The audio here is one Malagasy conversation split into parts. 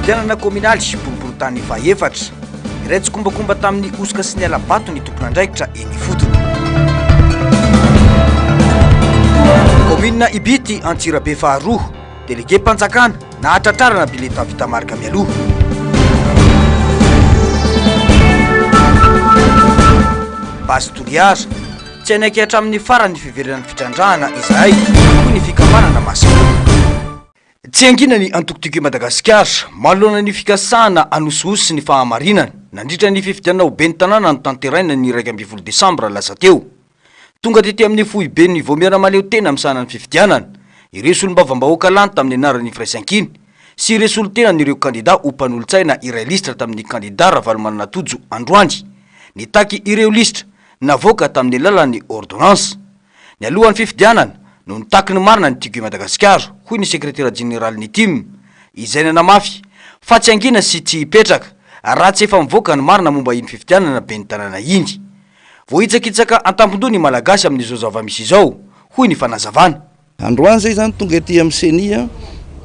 Fifidianana kaominaly boriborintany fahaefatra. Iray tsikombakomba tamin'ny hosoka sy ny hala-bato ny tompon'andraikitra eny ifotony. Kaominina Ibity Antsirabe faharoa, delegem-panjakana nahatratrarana bileta vita marika mialoha. Base Toliara, tsy hanaiky hatramin'ny farany ny fiverenan'ny fitrandrahana izahay, hoy ny fikambanana Masimo. Tsy hangina ny antoko Tiako i Madagasikara manoloana ny fikasana hanosihosy ny fahamarinana nandritra ny fifidianana ho ben'ny tanàna notanterahina ny 11 desambra lasa teo. Tonga tety amin'ny foiben'ny Vaomiera mahaleo tena misahana ny fifidianana ireo solombavambahoaka lany tamin'ny anaran'ny Firaisankina sy ireo solontenan'ireo kandida ho mpanolotsaina iray lisitra tamin'ny kandida Ravalomanana Tojo androany nitaky ireo lisitra navoaka tamin'ny alalan'ny ordonnance. Nialohan'ny fifidianana no nitaky ny marina ny Tiako i Madagasikara, hoy ny sekretera jeneralin'ny tim, izay nanamafy fa tsy hangina sy tsy hipetraka raha tsy efa mivoaka ny marina momba iny fifidianana ben'ny tanàna iny. Voahitsakitsaka an-tampon-doha ny Malagasy amin'izao zava-misy izao, hoy ny fanazavana. Androany zay zany tonga ety amin'ny ceni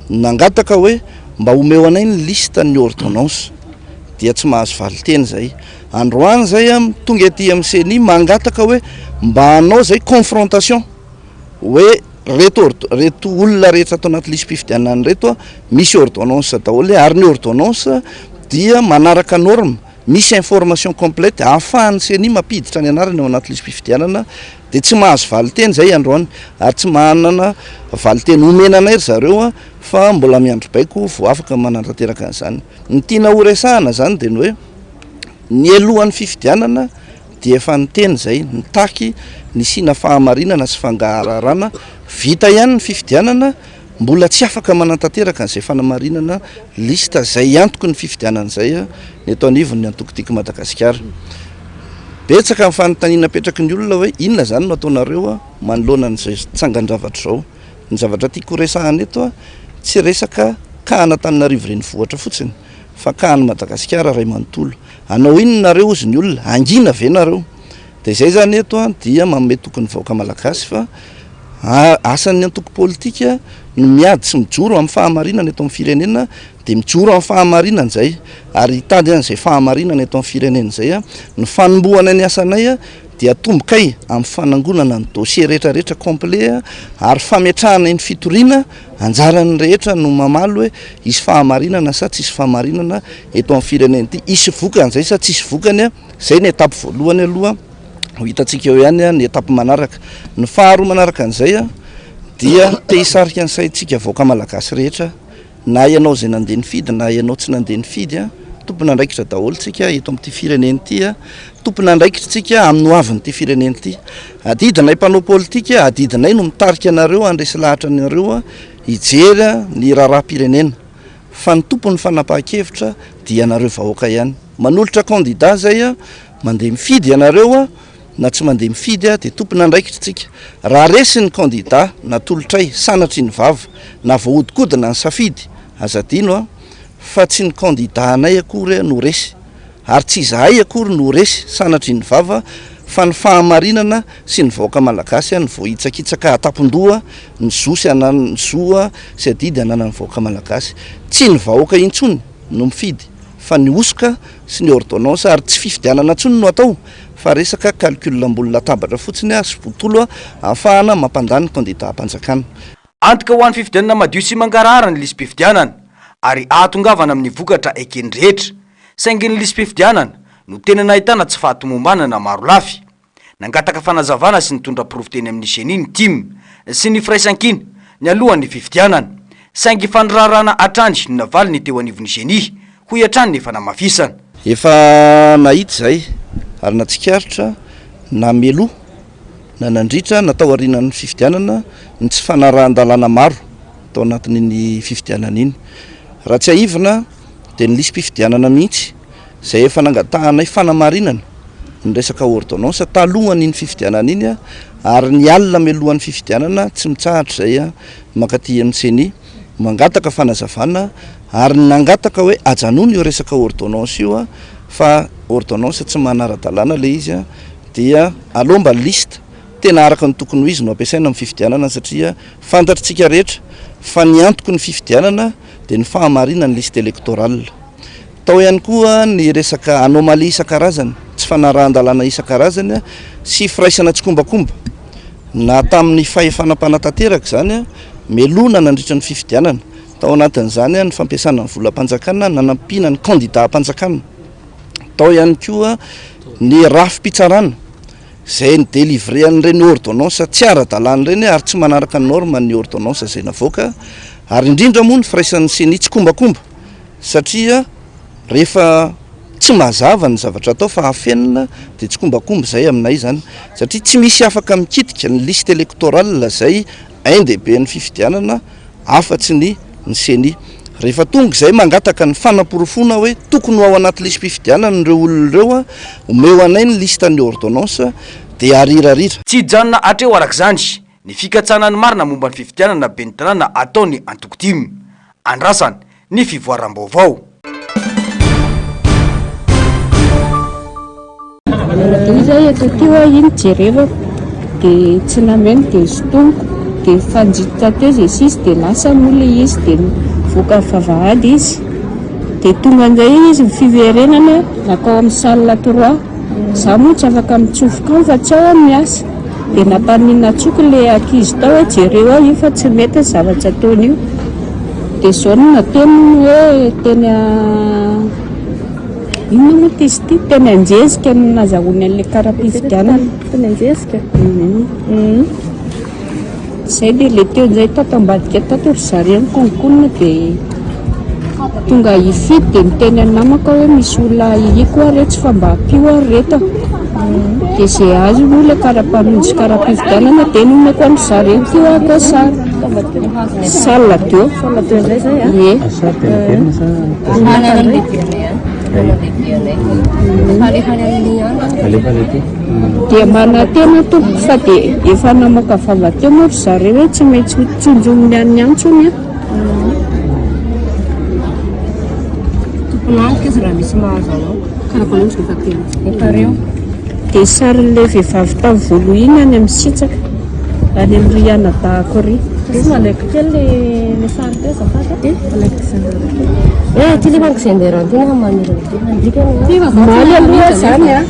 nangataka hoe mba omeo anay ny liste ny ordonnance dia tsy mahazo valinteny zay. Androany zay tonga ety amin'ny ceni mangataka hoe mba hanao zay confrontation hoe reto ord- reto olona rehetra ato anaty lisi-pifidianana reto misy ordonnance daholo ary ny ordonnance dia manaraka norme, misy information complète ahafahan'ny ceni mampiditra ny anarany ao anaty lisi-pifidianana Dia tsy mahazo valinteny izay androany ary tsy manana valinteny omena anay ry zareo fa mbola miandry baiko vao afaka manatanteraka an'izany. Ny tiana ho resahana izany dia ny hoe nialohan'ny fifidianana dia efa niteny izay, nitaky ny hisiana fahamarinana sy fangahararana, vita ihany ny fifidianana, mbola tsy afaka manatanteraka an'izay fanamarinana liste izay antoky ny fifidianana izay ny eto anivon'ny antoko Tiako Madagasikara. Betsaka ny fanontaniana apetraky ny olona hoe inona izany no ataonareo manoloana an'izao tsangan-javatra izao. Ny zavatra tiako horesahana eto tsy resaka cas an'Antananarivo renivohitra fotsiny fa cas an'i Madagasikara iray manontolo. Hanao inona nareo hozy ny olona? Hangina ve nareo? Dia izay izany eto dia manome toky ny vahoaka malagasy fa asan'ny antoko politika no miady sy mijoro amin'ny fahamarinana eto amin'ny firenena dia mijoro amin'ny fahamarinana izay ary hitady an'izay fahamarinana eto amin'ny firenena izay. Ny fanombohana ny asanay dia atombokay amin'ny fanangonana ny dossier rehetra rehetra complet ary fametrahana iny fitoriana, anjaran'ny rehetra no mamaly hoe hisy fahamarinana sa tsisy fahamarinana eto amin'ny firenena ity, hisy vokany izay sa tsisy vokany. Izay ny étape voalohany aloha, ho hitantsika eo ihany ny étape manaraka. Ny faharoa manaraka an'izay dia te hisarika ny saintsika vahoaka malagasy rehetra, na ianao izay nandeha nifidy na ianao tsy nandeha nifidy, tompon'andraikitra daholo tsika eto amin'ity firenena ity, tompon'andraikitra tsika amin'ny hoavin'ity firenena ity. Adidinay mpanao politika, adidinay no mitarika anareo handresy lahatra anareo hijery ny raharaham-pirenena, fa ny tompon'ny fanapahan-kevitra dia ianareo vahoaka ihany. Manolotra candidat zay mandeha mifidy ianareo na tsy mandeha mifidy dia tompon'andraikitra tsika. Raha resy ny candidat natolotray sanatria ny vava na voahodinkodina ny safidy, aza adino fa tsy ny candidat anay akory no resy ary tsy izahay akory no resy sanatria ny vava fa ny fahamarinana sy ny vahoaka malagasy no voahitsakitsaka atapon-doha ny zo sy ny zo sy adidy ananan'ny vahoaka malagasy. Tsy ny vahoaka intsony no mifidy fa ny hosoka sy ny ordonnance ary tsy fifidianana intsony no atao fa resaka calcul ambony latabatra fotsiny sy botolo ahafahana mampandany kandidam-panjakana. Antoka ho an'ny fifidianana madio sy mangarahara ny lisi-pifidianana ary ahatongavana amin'ny vokatra eken'ny rehetra. Saingy ny lisi-pifidianana no tena nahitana tsy fahatomombanana marolafy. Nangataka fanazavana sy nitondra porofo teny amin'ny Ceni ny tim sy ny Firaisankina nialohan'ny fifidianana. Saingy fandraharahana hatrany no navaliny teo anivon'ny Ceni, hoy hatrany ny fanamafisana. Efa nahita izay ary natsikaritra na mialoha na nandritra na taorianan'ny fifidianana ny tsy fanarahan-dalàna maro tao anatin'iny fifidianana iny. Raha tsiahivina dia ny lisi-pifidianana mihitsy izay efa nangatahanay fanamarinana ny resaka ordonnance talohan'iny fifidianana iny ary ny alina mialohan'ny fifidianana tsy mitsahatra izay mankaty amin'ny ceni mangataka fanazavana ary nangataka hoe ajanony io resaka ordonnance io fa ordonnance tsy manara-dalàna ilay izy dia aleo mba liste tena araka ny tokony ho izy no ampiasaina amin'ny fifidianana satria fantatritsika rehetra fa ny antoky ny fifidianana dia ny fahamarinan'ny liste électorale. Tao ihany koa ny resaka anomalie isan-karazany, tsy fanarahan-dalàna isan-karazany sy firaisana tsikombakomba na tamin'ny fahefana mpanatanteraka izany melohina nandritra ny fifidianana. Tao anatin'izany ny fampiasana ny volam-panjakana nanampiana ny kandidam-panjakana. Tao ihany koa ny rafi-pitsarana izay ni-delivrer an'ireny ordonnance tsy ara-dalàna ireny ary tsy manaraka ny norme ny ordonnance izay navoaka ary indrindra moa ny firaisan'ny ceni tsikombakomba satria rehefa tsy mazava ny zavatra atao fa afenina dia tsikombakomba izay aminay izany satria tsy misy afaka mikitika ny liste électorale izay ain-dehiben'ny fifidianana afa-tsy ny ny ceni. Rehefa tonga izay mangataka ny fanaporofoana hoe tokony ho ao anaty lisi-pifidianana ireo olona ireo, omeo anay ny liste ny ordonnance dia arirarira. Tsy hijanona hatreo araka izany ny fikatsahana ny marina momba ny fifidianana ben'ny tanàna ataon'ny antoko tim. Andrasana ny fivoaram-baovao. Dia izy eto aty hoa iny jerevako dia tsy nameno dia nosintomiko dia nifanjitra teo izay sisa dia lasa moa ilay izy dia nivoaka ny vavahady izy dia tonga indray izy ny fiverenana nankao amin'ny salle trois za moa tsy afaka mitsofoka ao fa tsy ao aho miasa dia nampaninona antsoiko ilay ankizy tao hoe jereo ao io fa tsy mety ny zavatra ataony io dia izao no nataony hoe teny Inona moa ity izy ity? Teny Anjezika no nazahoany an'ilay kara-pifidianana. Teny Anjezika? Izay dia ilay teo indray tato ambadika tato ry zareo nikononkonona dia tonga hifidy dia niteny an'ny namako aho hoe misy olona ahiahiako hoa retsy fa mba ampio aho ry reto a. Dia izay azo moa ilay kara-panondro sy kara-pifidianana dia nomeko an-dry zareo teo haka sary. Salle deux. Salle deux indray zay a? Ie. Dia manantena tompoko fa dia efa namoaka vava teo moa ry zareo hoe tsy maintsy ho tsonjominy any antsony an. Tompon'antoka izy raha misy mahazo anao. Karapanondro efa teo. Efa reo. Dia sarin'ilay vehivavy tamin'ny voalohany iny any amin'ny Sitraka, any amin'ny ry anadahako ry. Misy malaiko kely le le sary teo azafady a. Malaiko kisenderan kely. Eh, ty le manko kisenderan ty nefa manirina be. Mandika ny Omaly aloha izany a.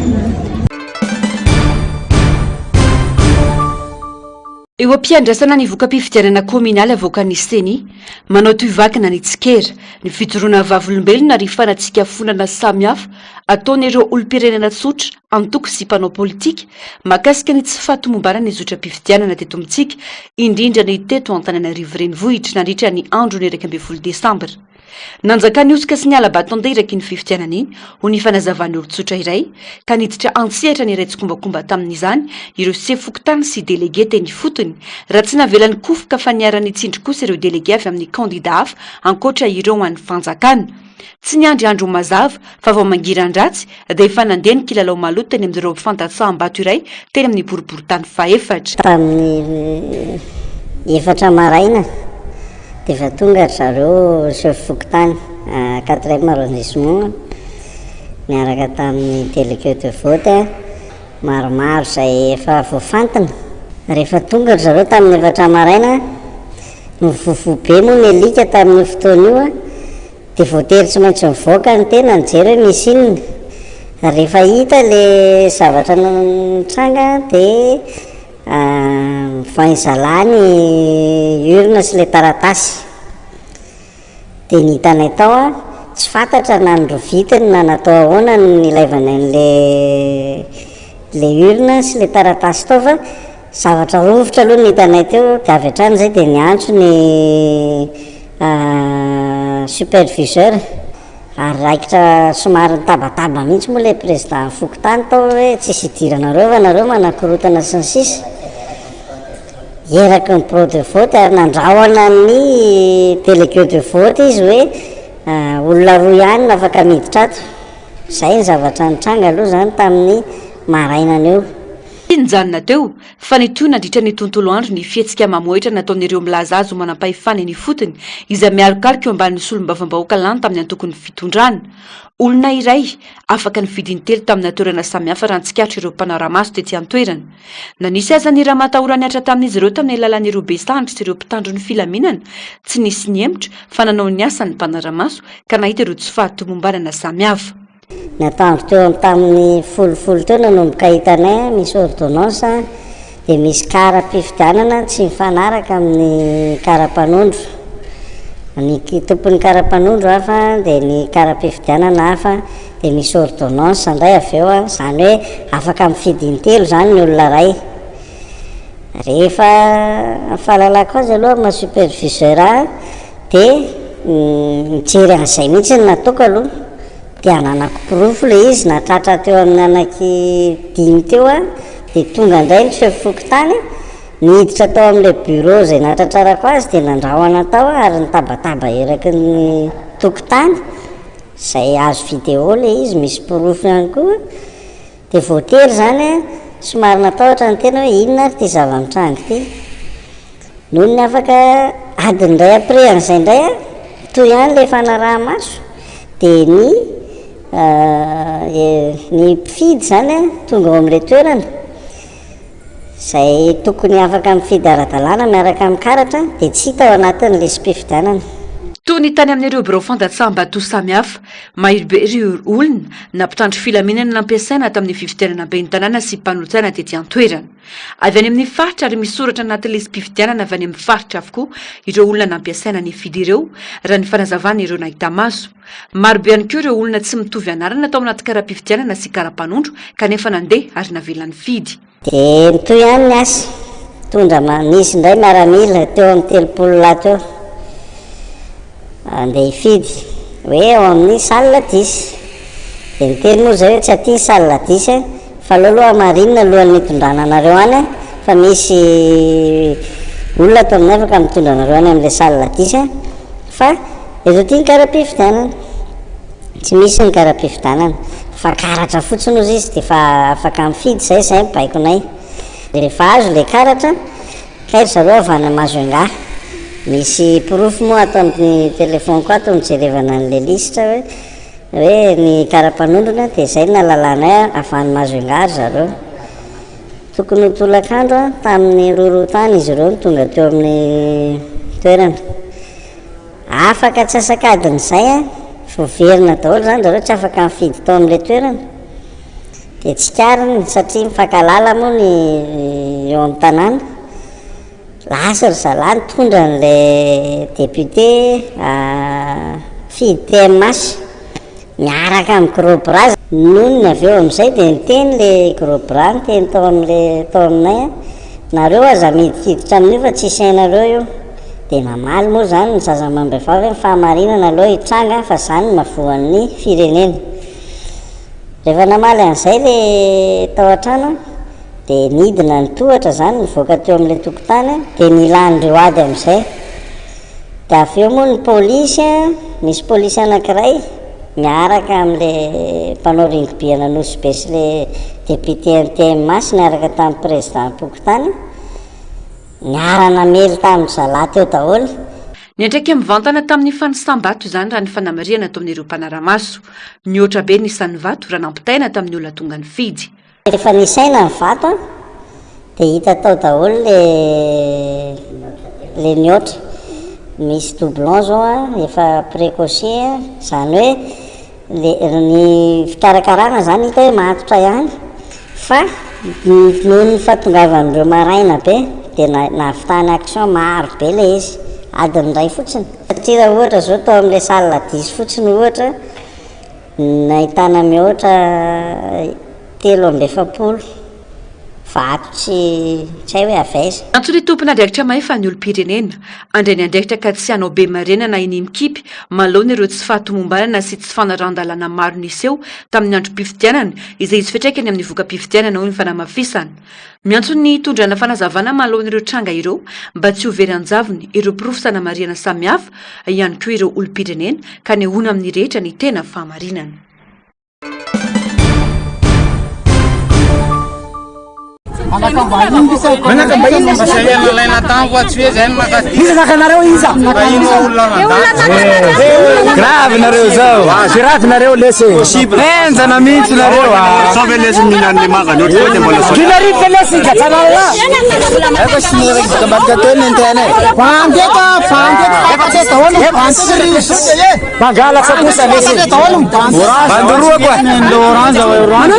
Eo am-piandrasana ny voka-pifidianana kaominaly avoakan'ny Ceni, manao tohivakina ny tsikera, ny fijoroana vavolombelona ary fanatsikafonana samihafa ataon'ireo olom-pirenena tsotra, antoko sy mpanao politika mahakasika ny tsy fahatomombanan'ny zotram-pifidianana teto amintsika, indrindra ny teto Antananarivo Renivohitra nandritra ny andron'ny 11 desambra. Nanjakan'ny hosoka sy ny hala-bato tanteraka iny fifidianana iny, hoy ny fanazavan'ny olon-tsotra iray, ka niditra an-tsehatra niray tsikombakomba tamin'izany ireo sefo fokontany sy delege teny ifotony, raha tsy navela nikofoka fa niharan'ny tsindry kosa ireo delege avy amin'ny kandida hafa ankoatra ireo an'ny fanjakana. Tsy niandry andro mazava fa vao mangiran-dratsy dia efa nandeha ny kilalao maloto teny amin'ireo fandatsaham-bato iray teny amin'ny boriborintany fahefatra. Tamin'ny efatra maraina dia efa tonga ry zareo chef fokontany quatrième arrondissement niaraka tamin'ny délégué de vote maromaro izay efa voafantina. Rehefa tonga ry zareo tamin'ny efatra maraina, nivovoa be moa ny alika tamin'io fotoana io. Dia voatery tsy maintsy nivoaka ny tena nijery hoe misy inona. Ary rehefa hita ilay zavatra nitranga dia nivoahin'ny zalahy ny urne sy ilay taratasy. Dia ny hitanay tao an, tsy fantatra na norovitiny na natao ahoana ny nilaivany an'ilay ilay urne sy ilay taratasy tao fa Zavatra rovitra aloha no hitanay teo dia avy hatrany izay dia niantso ny superviseur ary raikitra somary nitabataba mihitsy moa ilay président fokontany tao hoe tsisy idiranareo fa nareo manakorotana sy ny sisa. Eraky ny bureau de vote ary nandrahona ny délégué de vote izy hoe olona roa ihany no afaka miditra ato. Izay ny zavatra nitranga aloha izany tamin'ny marainan'io. Tsy nijanona teo, fa nitohy nandritra ny tontolo andro ny fihetsika mamohehitra nataon'ireo milaza azy ho manampahefana eny ifotony, izay mialokaloka eo ambanin'ny solombavambahoaka lany tamin'ny antokon'ny fitondrana. Olona iray, afaka nifidy intelo tamina toerana samihafa raha ny tsikaritr'ireo mpanara-maso tety an-toerana. Na nisy aza ny ramatahora nihatra tamin'izy ireo tamin'ny alalan'ireo be sandry sy ireo mpitandro ny filaminana, tsy nisy nihemotra fa nanao ny asany ny mpanara-maso ka nahita ireo tsy fahatomombanana samihafa. Ny atoandro teo amin'ny tamin'ny folo folo teo nanomboka hitanay misy ordonnance dia misy kara-pifidianana tsy mifanaraka amin'ny kara-panondro. Ny tompon'ny kara-panondro hafa dia ny kara-pifidianana hafa dia misy ordonnance indray avy eo, izany hoe afaka mifidy intelo izany ny olona iray. Rehefa ny fahalalako azy aloha amin'ny maha superviseur ahy dia mijery an'izay mihitsy no nataoko aloha. Dia ananako porofo ilay izy, nahatratra teo amin'ny anaky dimy teo aho, dia tonga indray ny chef fokontany, niditra tao amin'ilay bureau izay nahatratrarako azy dia nandrahona tao aho ary nitabataba eraky ny tokontany, izay azo vidéo ilay izy, misy porofo ihany koa, dia voatery izany somary natahotra ny tena hoe inona ary ity zava-mitranga ity. Nony afaka adiny iray après an'izay indray an, mitohy ihany ilay fanaraha-maso, dia ny ny mpifidy izany an, tonga ao amin'ilay toerana, izay tokony afaka mifidy ara-dalàna miaraka amin'ny karatra, dia tsy hita ao anatin'ny lisi-pifidianana. Toy ny tany amin'ireo birao fandatsaham-bato samihafa, mahery be ireo olona na mpitandro filaminana nampiasaina tamin'ny fifidianana ben'ny tanàna sy mpanolotsaina tety an-toerana. Avy any amin'ny faritra ary misoratra anaty lisi-pifidianana avy any amin'ny faritra avokoa ireo olona nampiasaina nifidy ireo, raha ny fanazavan'ireo nahita maso. Marobe ihany koa ireo olona tsy mitovy anarana tao anaty kara-pifidianana sy kara-panondro kanefa nandeha ary navela nifidy. Dia mitohy ihany ny asa. Tondra nisy indray miaramila teo amin'ny 30 lahy teo. Andeha hifidy hoe ao amin'ny salle dix. Dia niteny moa izay hoe tsy aty ny salle dix fa aleo aloha hamarinina alohan'ny hitondrana anareo any fa misy olona ato aminay afaka mitondra anareo any amin'ilay salle dix fa eto aty ny kara-pifidianana. Tsy misy ny kara-pifidianana fa karatra fotsiny hozy izy dia efa afaka mifidy izay, izay ny baikonay. Rehefa azo ilay karatra Kay ry zareo avy any Majunga. Misy porofo moa ato amin'ny telephone-ko ato nijerevana an'ilay lisitra hoe hoe ny kara-panondrona dia izay no nahalalanay avy any Majunga ry zareo. Tokony ho tolakandro tamin'ny roaroa tany izy ireo no tonga teo amin'ny toerana. Afaka antsasak'adin'izay voaverina daholo izany zareo tsy afaka nifidy tao amin'ilay toerana. Dia tsikariny satria mifankahalala moa ny eo amin'ny tanàna. Lasa ry zalahy nitondra an'ilay député fidy TMH miaraka amin'ny gros bras. Nony avy eo amin'izay dia niteny ilay gros bras niteny tao amin'ilay tao aminay, nareo aza midikiditra amin'io fa tsisy hainareo io. Dia namaly moa izany ny zaza amam-behivavy hoe ny fahamarinana aloha hitranga fa izany no mahavoan'ny firenena. Rehefa namaly an'izay le tao an-trano dia nidina ny tohatra izany nivoaka teo amin'ilay tokontany dia nilan-dreo ady amin'izay. Dia avy eo moa ny polisy, nisy polisy anankiray miaraka amin'ilay mpanao ringoby an'Anosibe sy ilay député an'ny TMH niaraka tamin'ny président-pokontany. Niara-namely tamin-dry zalahy teo daholo. Niantraika mivantana tamin'ny fanisam-bato izany raha ny fanamarihana ataon'ireo mpanara-maso. Nihoatra be ny isan'ny vato raha nampitaina tamin'ny olona tonga nifidy. Rehefa nisaina ny vato dia hita tao daholo le le nihoatra. Misy doublon zao efa précoché, izany hoe Le ny fikarakarana zany hita hoe matotra ihany fa noho ny fahatongavan'ireo maraina be dia nahavitany action maro be ilay izy, adiny iray fotsiny. Satria raha ohatra zao tao amin'ilay salle dix fotsiny ohatra nahitana mihoatra 43. Vato tsy tsy hay hoe avy aiza. Antso ny tompon'andraikitra mahefa ny olom-pirenena handray ny andraikitra ka tsy hanao be marena na iny mikipy manoloana ireo tsy fahatomombanana sy tsy fanarahan-dalàna maro niseho tamin'ny androm-pifidianana izay hisy fiantraikany amin'ny voka-pifidianana hoy ny fanamafisana. Miantso ny hitondrana fanazavana manoloana ireo tranga ireo mba tsy ho very an-javony ireo porofo sanamarihana samihafa ihany koa ireo olom-pirenena ka hanehoana amin'ny rehetra ny tena fahamarinana. Grave nareo zao. Grave nareo lesy. Henjana mihitsy nareo ah. Sao ve lesy mihinan'ny manga ny ohatry mbola sao. Kinarif lesy gatsana Efa sy ny raiky ambadika teo ny antena e. Vandy eto, vandy eto, fantatse daholo, vandy sy ry Mangalatra kosa lesy. Bandy roa koa. Orange orange.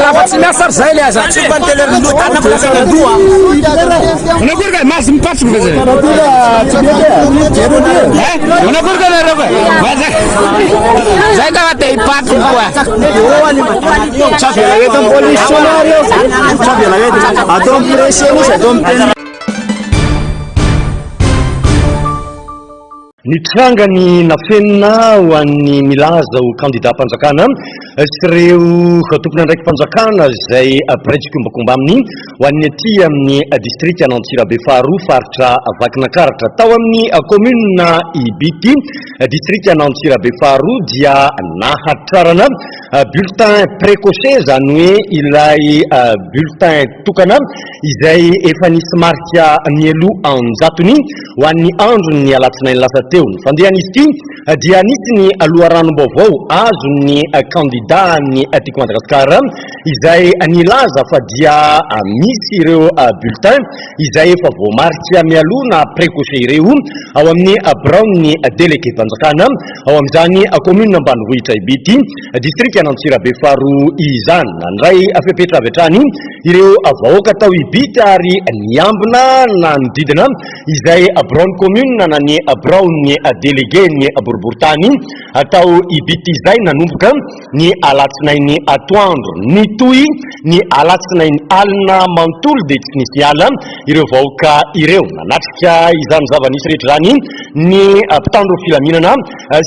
Lafa tsy miasa ry zay le aza. Tsy mba tele ry tana mbola saka doha. Manakory ka maso mipatroko ve zay? Eh? Manakory ka nareo ka? Zay ka te hipatroko koa. Tsy avela eto amin'ny police sonareo. Tsy avela eto. Atao amin'ny presse mihitsy, atao amin'ny Nitranga ny nafenina ho an'ny milaza ho kandidam-panjakana sy ireo tompon'andraiki-panjakana izay mpiray tsikombakomba aminy ho an'ny aty amin'ny distrikan'Antsirabe faharoa faritra Vakinankaratra. Tao amin'ny kaominina Ibity, distrikan'Antsirabe faharoa dia nahatrarana bulletin précoché, izany hoe ilay bulletin tokana izay efa nisy marika mialoha an-jatony ho an'ny andron'ny alatsinainy lasa teo. Ny fandehan'izy ity dia nisy ny loharanom-baovao azon'ny kandidàn'ny Tiako Madagasikara izay nilaza fa dia misy ireo bulletin izay efa voamarika mialoha na précoché ireo ao amin'ny biraon'ny delegem-panjakana ao amin'izany kaominina ambanivohitra Ibity, distrikan'Antsirabe faharoa izany. Nandray fepetra avy hatrany Ireo vahoaka tao Ibity ary niambina nanodidina izay biraon'ny commune na ny biraon'ny délégué-n'ny boriborintany tao Ibity izay nanomboka ny alatsinainy atoandro. Nitohy ny alatsinainy alina manontolo dia tsy nisy niala ireo vahoaka ireo. Nanatrika izany zava-nisy rehetra izany ny mpitandro filaminana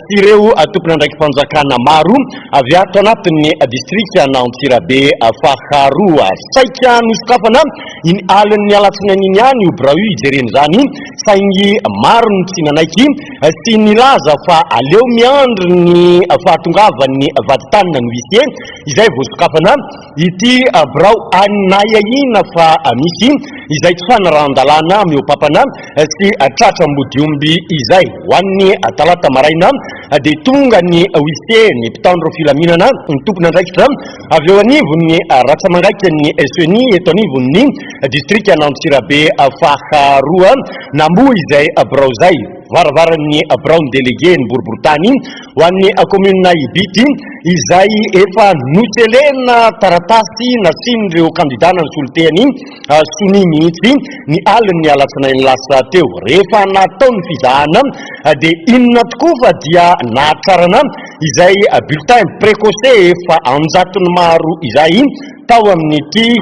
sy ireo tompon'andraiki-panjakana maro avy ato anatin'ny distrikan'Antsirabe faharoa. Saika nosokafana iny alin'ny alatsinainy iny ihany io birao io hijerena izany, saingy maro ny tsy nanaiky sy nilaza fa aleo miandry ny fahatongavan'ny vadintany na ny huissier izay vao sokafana ity birao nahiahiana fa misy izay tsy fanarahan-dalàna mihoa-papana sy tratra ambodiomby izay. Ho an'ny talata maraina dia tonga ny huissier, ny mpitandro filaminana, ny tompon'andraikitra avy eo anivon'ny ratsamangaikan'ny ceni eto anivon'ny distrikan'Antsirabe faharoa namoha izay birao izay. Varavaran'ny biraon'ny delege ny boriborintany ho an'ny kaominina Ibity izay efa noselena taratasy nasian'ireo kandida na ny solontehany sonia mihitsy ny alin'ny alatsinainy lasa teo. Rehefa natao ny fizahana dia inona tokoa fa dia nahatrarana izay bulletin précoché efa an-jatony maro izay tao amin'ity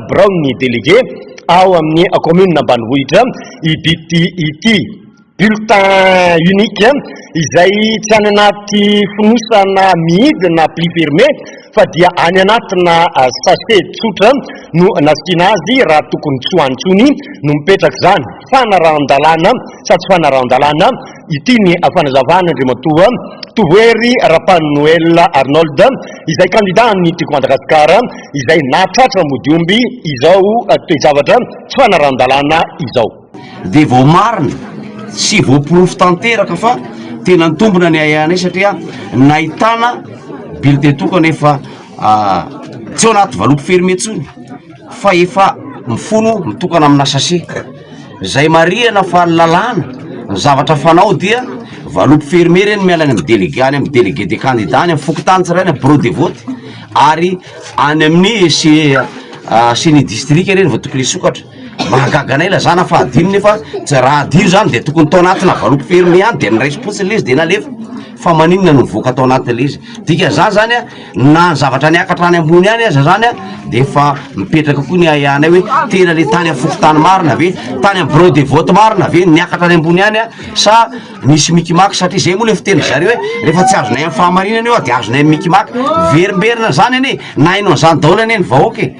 biraon'ny délégué ao amin'ny commune ambanivohitra Ibity ity. Bulletin unique izay tsy any anaty fonosana mihidy na pli fermé fa dia any anatina sachet tsotra no nasiana azy raha tokony tsy ho any intsony no mipetraka izany. Fanarahan-dalàna sa tsy fanarahan-dalàna? Ity ny fanazavana Andriamatoa Tovohery Rapanoel Arnold izay kandida an'ny Tiako Madagasikara izay nahatratra modiomby izao toe-javatra tsy fanarahan-dalàna izao. Dia voamarina sy voaporofo tanteraka fa tena nitombina ny ahiahinay satria nahitana bulletin tokana efa tsy ao anaty valopy fermé intsony fa efa mifono mitokana amina sachet. Izay marihana fa ny lalàna, ny zavatra fanao dia valopy fermé ireny miala any amin'ny délégué, any amin'ny délégué des candidats, any amin'ny fokontany tsirairay, any amin'ny bureau de vote ary any amin'ny ceni district ireny vao tokony hisokatra. Mahagaga anay ilazana fa adino nefa tsy raha adino zany de tokony tao anatina valopy fermé ihany de noraisim-potsiny le izy de nalefa fa maninona no nivoaka tao anatin'le izy, dikan'izany zany a na ny zavatra niakatra any ambony any aza zany a de efa mipetraka koa ny ahiahinay hoe tena le tany amin'ny fokontany marina ve, tany amin'ny bureau de vote marina ve no niakatra any ambony any a sa misy mikimaky satria zay moa le fitenin-dry zareo hoe rehefa tsy azonay amin'ny fahamarinana io a de azonay amin'ny mikimaky, miverimberina zany anie, nahaino an'izany daholo anie ny vahoaka e.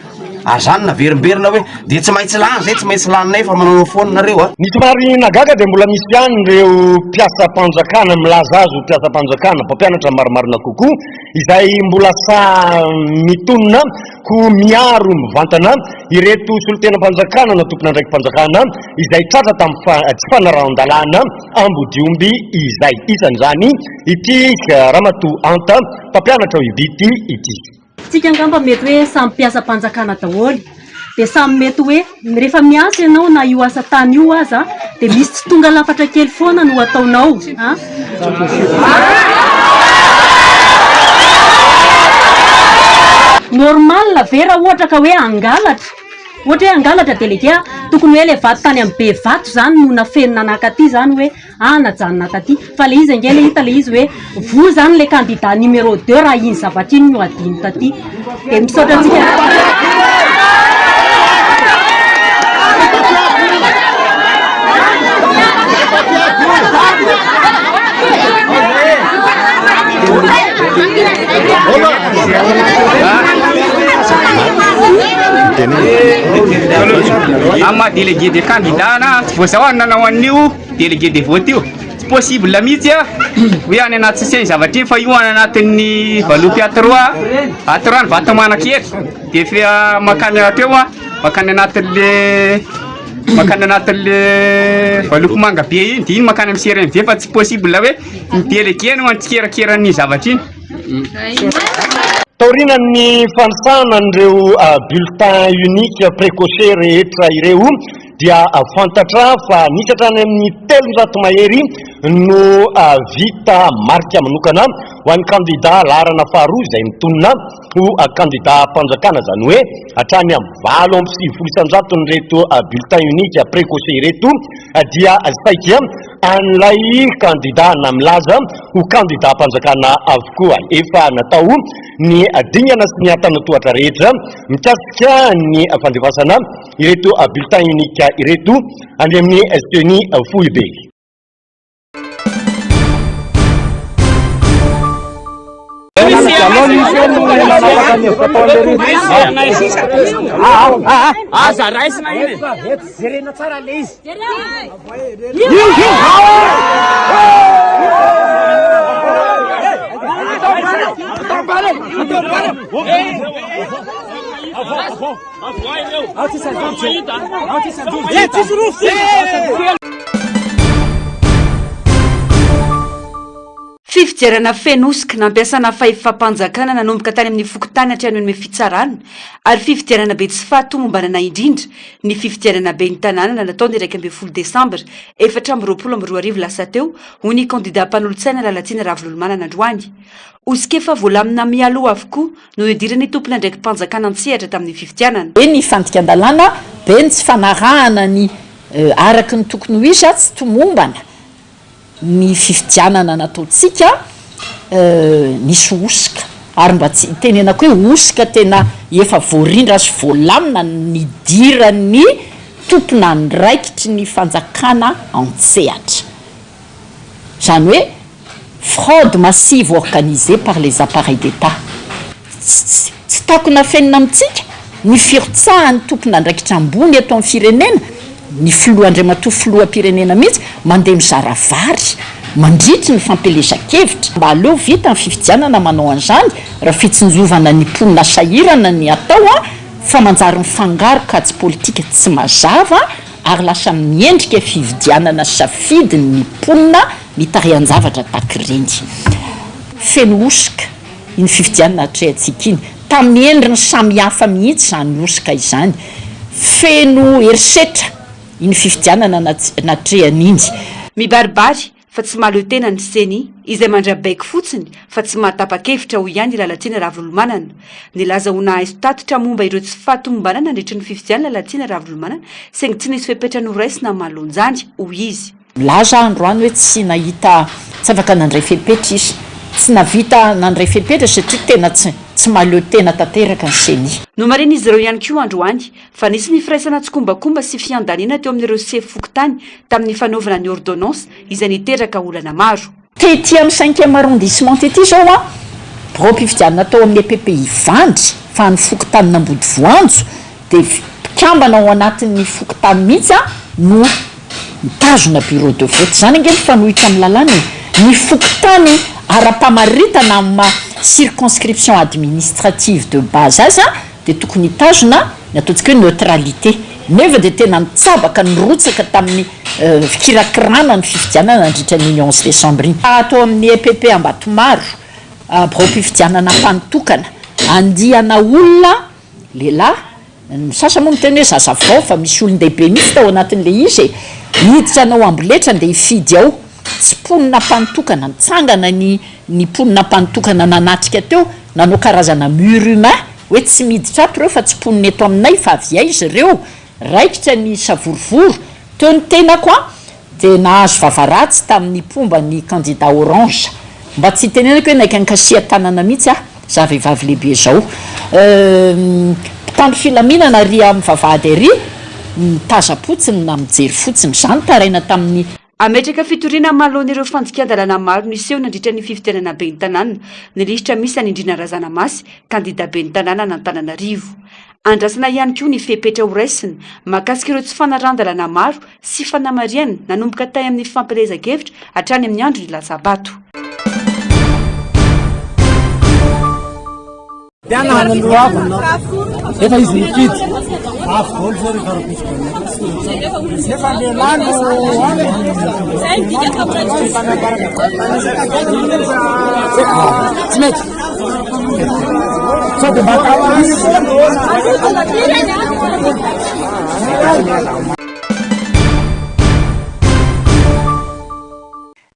Ary zany naverimberina hoe dia tsy maintsy lany zay, tsy maintsy laninay fa manaonao foana nareo a. Ny somary nahagaga dia mbola misy ihany ireo mpiasam-panjakana milaza azy ho mpiasam-panjakana, mpampianatra marimarina kokoa, izay mbola sahy mitonona ho miaro mivantana ireto solontenam-panjakana na tompon'andraiki-panjakana izay tratra tamin'ny tsy fanarahan-dalàna ambodiomby izay. Isan'izany ity Ramatoa Anta, mpampianatra ao Ibity ity. Tsika angamba mety hoe samy mpiasam-panjakana daholo dia samy mety hoe rehefa miasa ianao na io asa tany io aza dia misy tsy tonga lafatra kely foana no ataonao a. Normal ve raha ohatra ka hoe hangalatra? Ohatra hoe hangalatra délégué a, tokony hoe ilay vato tany amin'ny be vato izany no nafenina nakaty izany hoe ah najanona taty fa le izy ange le hita le izy hoe voa zany le candidat numéro 2 raha iny zavatra iny no adino taty de misaotra antsika. Amin'ny maha délégué des candidats ana, tsy vao zaho nanao an'io. Délégué de vote io, tsy possible mihitsy a, hoe any anaty sase ny zavatra iny fa io any anatin'ny valopy A trois, A trois ny Vatomanakery, de efa mankany hatreo a, mankany anatin'le mankany anatin'le valopy manga be iny, de iny mankany amin'ny CRMV fa tsy possible hoe ny délégué no antsikerakera an'iny zavatra iny. Taorian'ny fanisana an'ireo bulletin unique précoché rehetra ireo dia fantatra fa nisy hatrany amin'ny 300 mahery no vita marika manokana ho an'ny kandida laharana faharoa izay mitonona ho kandidam-panjakana, izany hoe hatrany amin'ny 98 isan-jaton'ireto bulletin unique précoché ireto dia saika an'ilay kandida na milaza ho kandidam-panjakana avokoa. Efa natao ny dingana sy ny antanantohatra rehetra mikasika ny fandefasana ireto bulletin unique ireto any amin'ny ceni foibe. Aza raisina iny e. Jerena tsara le izy. Fifidianana feno hosoka, nampiasana fahefam-panjakana nanomboka tany amin'ny fokontany hatrany amin'ny fitsarana ary fifidianana be tsy fahatomombanana indrindra ny fifidianana ben'ny tanàna natao ny 11 desambra 2024 lasa teo, hoy ny kandida mpanolotsaina Lalatiana Ravololomanana androany. Hosoka efa voalamina mialoha avokoa no nidiran'ny tompon'andraiki-panjakana an-tsehatra tamin'ny fifidianana. Be ny fandikan-dalàna, be ny tsy fanarahana ny araka ny tokony ho izy, tsy tomombana ny fifidianana nataontsika, nisy hosoka, ary mba tsy itenenako hoe hosoka tena efa voarindra sy voalamina ny nidiran'ny tompon'andraikitry ny fanjakana an-tsehatra. Izany hoe fraude massive organisée par les appareils d'Etat. Tsy takona afenina amintsika ny firotsahan'ny tompon'andraikitra ambony eto amin'ny firenena, ny filoha Andriamatoa filoham-pirenena mihitsy mandeha mizara vary mandritry ny fampielezan-kevitra. Mba aleo vita ny fifidianana manao an'izany raha fitsinjovana ny mponina sahirana ny atao fa manjary mifangaro kajy politika tsy mazava ary lasa miendrika fividianana safidy ny mponina mitarihan-javatra tahaka ireny. Feno hosoka iny fifidianana atrehantsika iny, tamin'ny endriny samihafa mihitsy izany hosoka izany. Feno herisetra iny fifidianana natrehana iny. Mibaribary fa tsy mahaleo tena ny Ceni, izay mandray baiko fotsiny fa tsy mahatapa-kevitra, hoy ihany i Lalatiana Ravololomanana. Nilaza ho nahazo tatitra momba ireo tsy fahatomombanana nandritra ny fifidianana Lalatiana Ravololomanana saingy tsy nisy fepetra noraisina manoloana izany, hoy izy. Milaza aho androany hoe tsy nahita, tsy afaka nandray fepetra izy. Tsy nahavita nandray fepetra satria tena tsy tsy mahaleo tena tanteraka ny Ceni. Nomarihin'izy ireo ihany koa androany fa nisy ny firaisana tsikombakomba sy fiandaniana teo amin'ireo sefo fokontany tamin'ny fanaovana ny ordonnance izay niteraka olana maro. Tety amin'ny cinquième arrondissement tety izao an, biraom-pifidianana tao amin'ny EPP Ivandry fa ny fokontanin'Ambodivoanjo. dia mpikambana ao anatin'ny fokontany mihitsy no mitazona bureau de vote. Izany ange mifanohitra amin'ny lalàna e! Ny fokontany ara-pamaritana amin'ny maha circonscription administrative de base azy dia tokony hitazona ny ataontsika hoe neutralité. Nefa dia tena nitsabaka, nirotsaka tamin'ny fikirakirana ny fifidianana nandritra an'iny onze décembre iny. Ato amin'ny EPP Ambatomaro, biraom-pifidianana Ampanotokana, andiana olona lehilahy, ny sasany moa miteny hoe zazavao fa misy olon-dehibe mihitsy tao anatin'ilay izy e, hiditra hanao amboletra andeha hifidy ao, tsy mponina Ampanotokana, nitsangana ny ny mponina Ampanotokana nanatrika teo, nanao karazana mur humain hoe tsy miditra ato ireo fa tsy mponina eto aminay fa avy aiza ireo, raikitra ny savorovoro, teo ny tenako an, dia nahazo vava ratsy tamin'ny mpomba ny kandida orange. Mba tsy hitenenako hoe naika nikasiha-tanana mihitsy aho, za vehivavy lehibe zao. Mpitandro filaminana ary amin'ny vavahady ary, mitazam-potsiny na mijery fotsiny. Za nitaraina tamin'ny. Hametraka fitoriana manoloana ireo fandikan-dalàna maro niseho nandritra ny fifidianana ben'ny tanàna ny lisitra misy an'i Ndrina Razanamasy, kandida ben'ny tanànan'Antananarivo. Andrasana ihany koa ny fepetra horaisina mahakasika ireo tsy fanarahan-dalàna maro sy fanamarihana nanomboka tay amin'ny fampielezan-kevitra hatrany amin'ny andro nilatsabato. Efa izy nifidy. Avy daholo zao rehefa ara-pifidianana. Nefa lehilahy no any. Tsy mety. Sao dia mba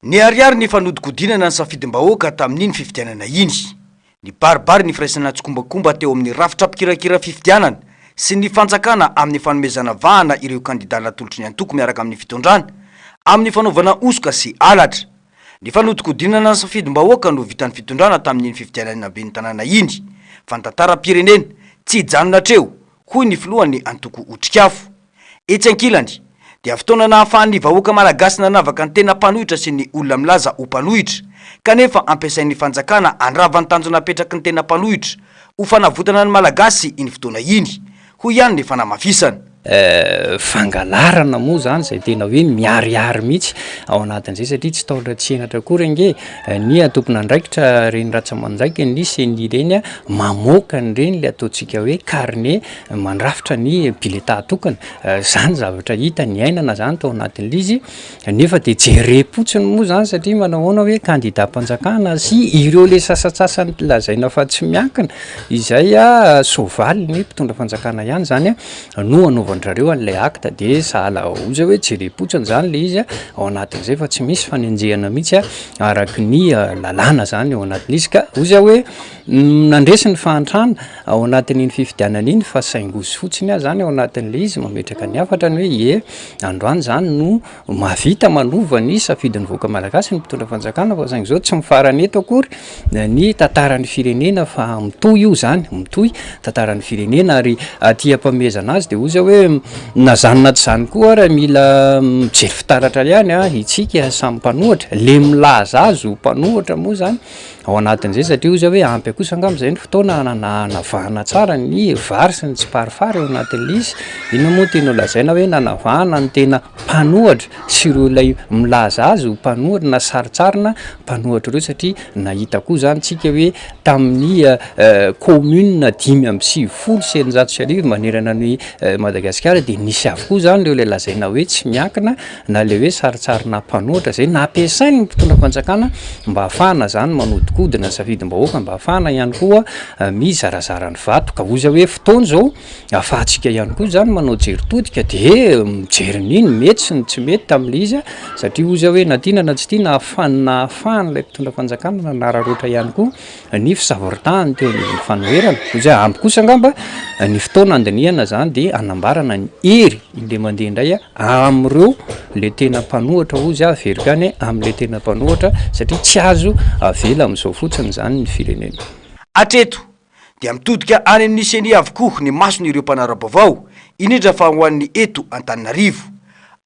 Niharihary ny fanodinkodinana ny safidim-bahoaka tamin'iny fifidianana iny. Nibaribary ny firaisana tsikombakomba teo amin'ny rafitra mpikirakira fifidianana sy ny fanjakana amin'ny fanomezana vahana ireo kandida natolotry ny antoko miaraka amin'ny fitondrana amin'ny fanaovana hosoka sy halatra. Ny fanodinkodinana ny safidim-bahoaka no vitan'ny fitondrana tamin'iny fifidianana ben'ny tanàna iny fa ny tantaram-pirenena tsy hijanona hatreo hoy ny filohan'ny antoko Otrikafo. Etsy ankilany, dia fotoana nahafahan'ny vahoaka malagasy nanavaka ny tena mpanohitra sy ny olona milaza ho mpanohitra, kanefa ampiasain'ny fanjakana handrava ny tanjona apetraky ny tena mpanohitra ho fanavotana ny Malagasy iny fotoana iny, hoy ihany ny fanamafisana. Fangalarana moa izany izay tena hoe miharihary mihitsy ao anatin'izay satria tsy tahotra tsy henatra akory ange ny tompon'andraikitra ireny ratsa-manjaika ny ceni ireny mamoaka an'ireny ilay ataontsika hoe carnet mandrafitra ny bulletin tokana, zany zavatra hita niainana zany tao anatin'ilay izy, nefa dia jerem-potsiny moa zany satria manao ahoana hoe kandidam-panjakana sy ireo le sasantsasany lazaina fa tsy miankina izay soavaly ny mpitondra fanjakana ihany zany no anaovan-dry zareo an'ilay acte de sahala hoy zay hoe jerem-potsiny zany le izy ao anatin'izay fa tsy misy fanenjehana mihitsy araky ny lalàna zany ao anatin'izy ka hoy zay hoe nandresy ny fahantrana ao anatin'iny fifidianana iny fa saingozy fotsiny aho zany ao anatin'ilay izy mametraka ny hafatra ny hoe ie androany zany no mahavita manova ny safidin'ny vahoaka malagasy ny mpitondra fanjakana fa saingy zao tsy mifarana eto akory ny tantaran'ny firenena fa mitohy io zany mitohy tantaran'ny firenena ary aty am-pamehezana azy de hoy zay hoe na zany na tsy zany koa ary mila mijery fitaratra ihany a itsika samy mpanohatra le milaza azy ho mpanohatra moa zany Ao anatin'izay satria hoy izy hoe ampy kosa angamba izay ny fotoana nanavahana tsara ny vary sy ny tsiparifary ao anatin'ilay izy. Inona moa no tianao lazaina hoe nanavahana ny tena mpanohatra sy ireo ilay milaza azy ho mpanohatra na sarintsarina mpanohatra ireo satria nahita koa izany tsika hoe tamin'ny commune 1695 manerana an'i Madagasikara dia nisy avokoa izany ireo ilay lazaina hoe tsy miankina na ilay hoe sarintsarina mpanohitra izay nampiasain'ny mpitondra fanjakana mba hahafahana izany manodinkodina ny safidim-bahoaka, mba hahafahana ihany koa mizarazara ny vato, ka hoy izy hoe fotoana izao ahafahantsika ihany koa izany manao jery todika dia mijery ny ny mety sy ny tsy mety tamin'ilay izy satria hoy izy hoe na tiana na tsy tiana ahafahan'ilay mpitondra fanjakana nanararaotra ihany koa ny fisavoritahany teo anivon'ny fanoherana. Hoy izy hoe ampy kosa angamba ny fotoana handinihana izany dia hanambarana ny hery indray mandeha indray amin'ireo le tena mpanohatra hoy izy, averiko ihany amin'ilay tena mpanohatra satria tsy azo avela amin'izao fotsiny izany ny firenena. Hatreto dia mitodika any amin'ny Ceni avokoa ny mason'ireo mpanara-baovao, indrindra fa ho an'ny eto Antananarivo.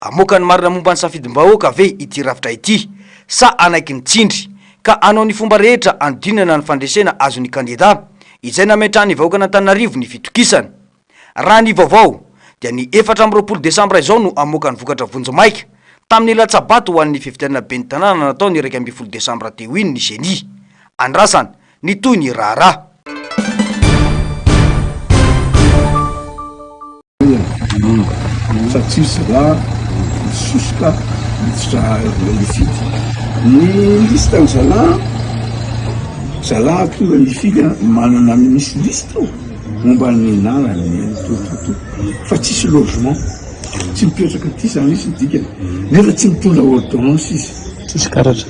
Hamoaka ny marina momba ny safidim-bahoaka ve ity rafitra ity sa hanaiky ny tsindry ka hanao ny fomba rehetra hanodinana ny fandresena azon'ny kandida izay nametrahan'ny vahoakan'Antananarivo ny fitokisana? Raha ny vaovao dia ny 24 desambra izao no hamoaka ny vokatra vonjimaika tamin'ny latsa-bato ho an'ny fifidianana ben'ny tanàna natao ny 11 desambra teo iny ny Ceni. Andrasana ny tohin'ny raharaha. Satria zalahy misosoka miditra mifidy. Ny liste ny zalahy, zalahy tonga mifidy manana misy liste ao momba ny anarany, ny tout tout tout fa tsisy logement, tsy mipetraka aty zany izy ny dikany, nefa tsy mitondra ordonnance izy. Tsisy karatra.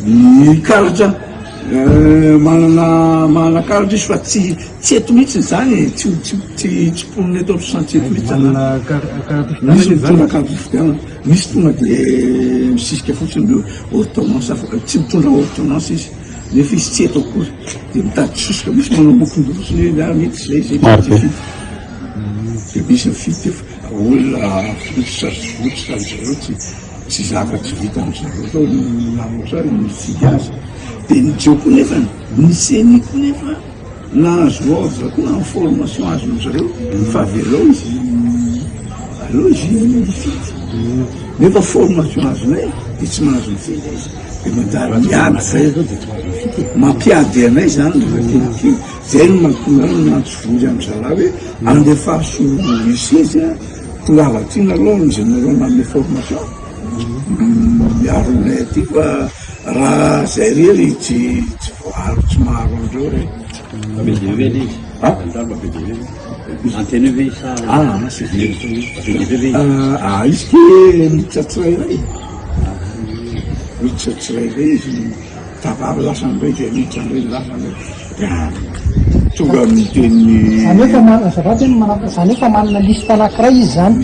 Ny karatra manana manana karatra izy fa tsy tsy eto mihitsy izany e, tsy tsy tsy tsy mponina eto amin'ny chantier eto mihitsy zany. Misy mitondra kara-pifidianana, misy tonga de misisika fotsiny hoe ordonnance afaka, tsy mitondra ordonnance izy nefa izy tsy eto akory de mitady sosoka, misy manao mokondoha fotsiny hoe ah mety zay zay mety hifidy, de misy mifidy de olona votsotra sy votsotra ry zareo tsy Tsy zaka tsy vitan-dry zareo atao ny manao tsara ny mifidy azy. Dia ny jeu koa nefa, ny ceni koa nefa nahazo ordre koa amin'ny formation azon-dry zareo fa avelao izy, aleo izy hifidy. Nefa formation azonay dia tsy mahazo mifidy izy. Dia manjary miady zay. Mampiady anay zany rehefa kelikely. Zay no mahatonga ahy miantso vonjy amin-dry zalahy hoe andefaso huissier izy an. Tongava aty nareo amin'izay nareo nanome formation miaro anay aty fa raha zay rery tsy tsy voaaro tsy maharo andreo re. Be dia be izy. Ah? Be dia be. Antenne ve izy sa? Ah, c'est be dia be ve izy? Ah, izy ke miditra tsirairay. Miditra tsirairay izy. Tavavy lasa indray dia miditra indray lasa indray dia tonga miteny. Izany hoe efa manana, azafady hoe manana, izany hoe efa manana liste anankiray izy izany,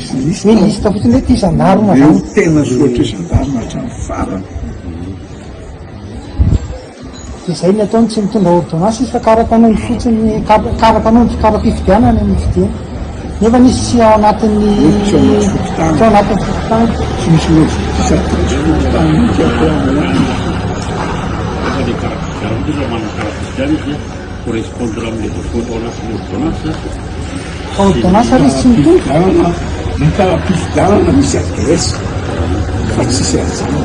hoe liste fotsiny hoe ity gendarme izany. Eo tena soratra hoe gendarme hatramin'ny farany. Dia izay ny ataony, tsy mitondra ordonnance izy fa kara-panondro fotsiny, kara-panondro, kara-pifidianana no fidiany. Nefa izy tsy ao anatin'ny, tsy ao anaty fokontany. Tsy ao anatin'ny fokontany. Tsy misy lojika sady tsy fokontany mihitsy atao amin'izany. Nefa le kara-pifidianana kosa manana kara-pifidianana izy correspondre amin'ilay voasoratra ao anatin'ny ordonnance. Fa ordonnance ary izy tsy mitondra. Ny kara-pifidianana misy adresse fa tsisy an'izany.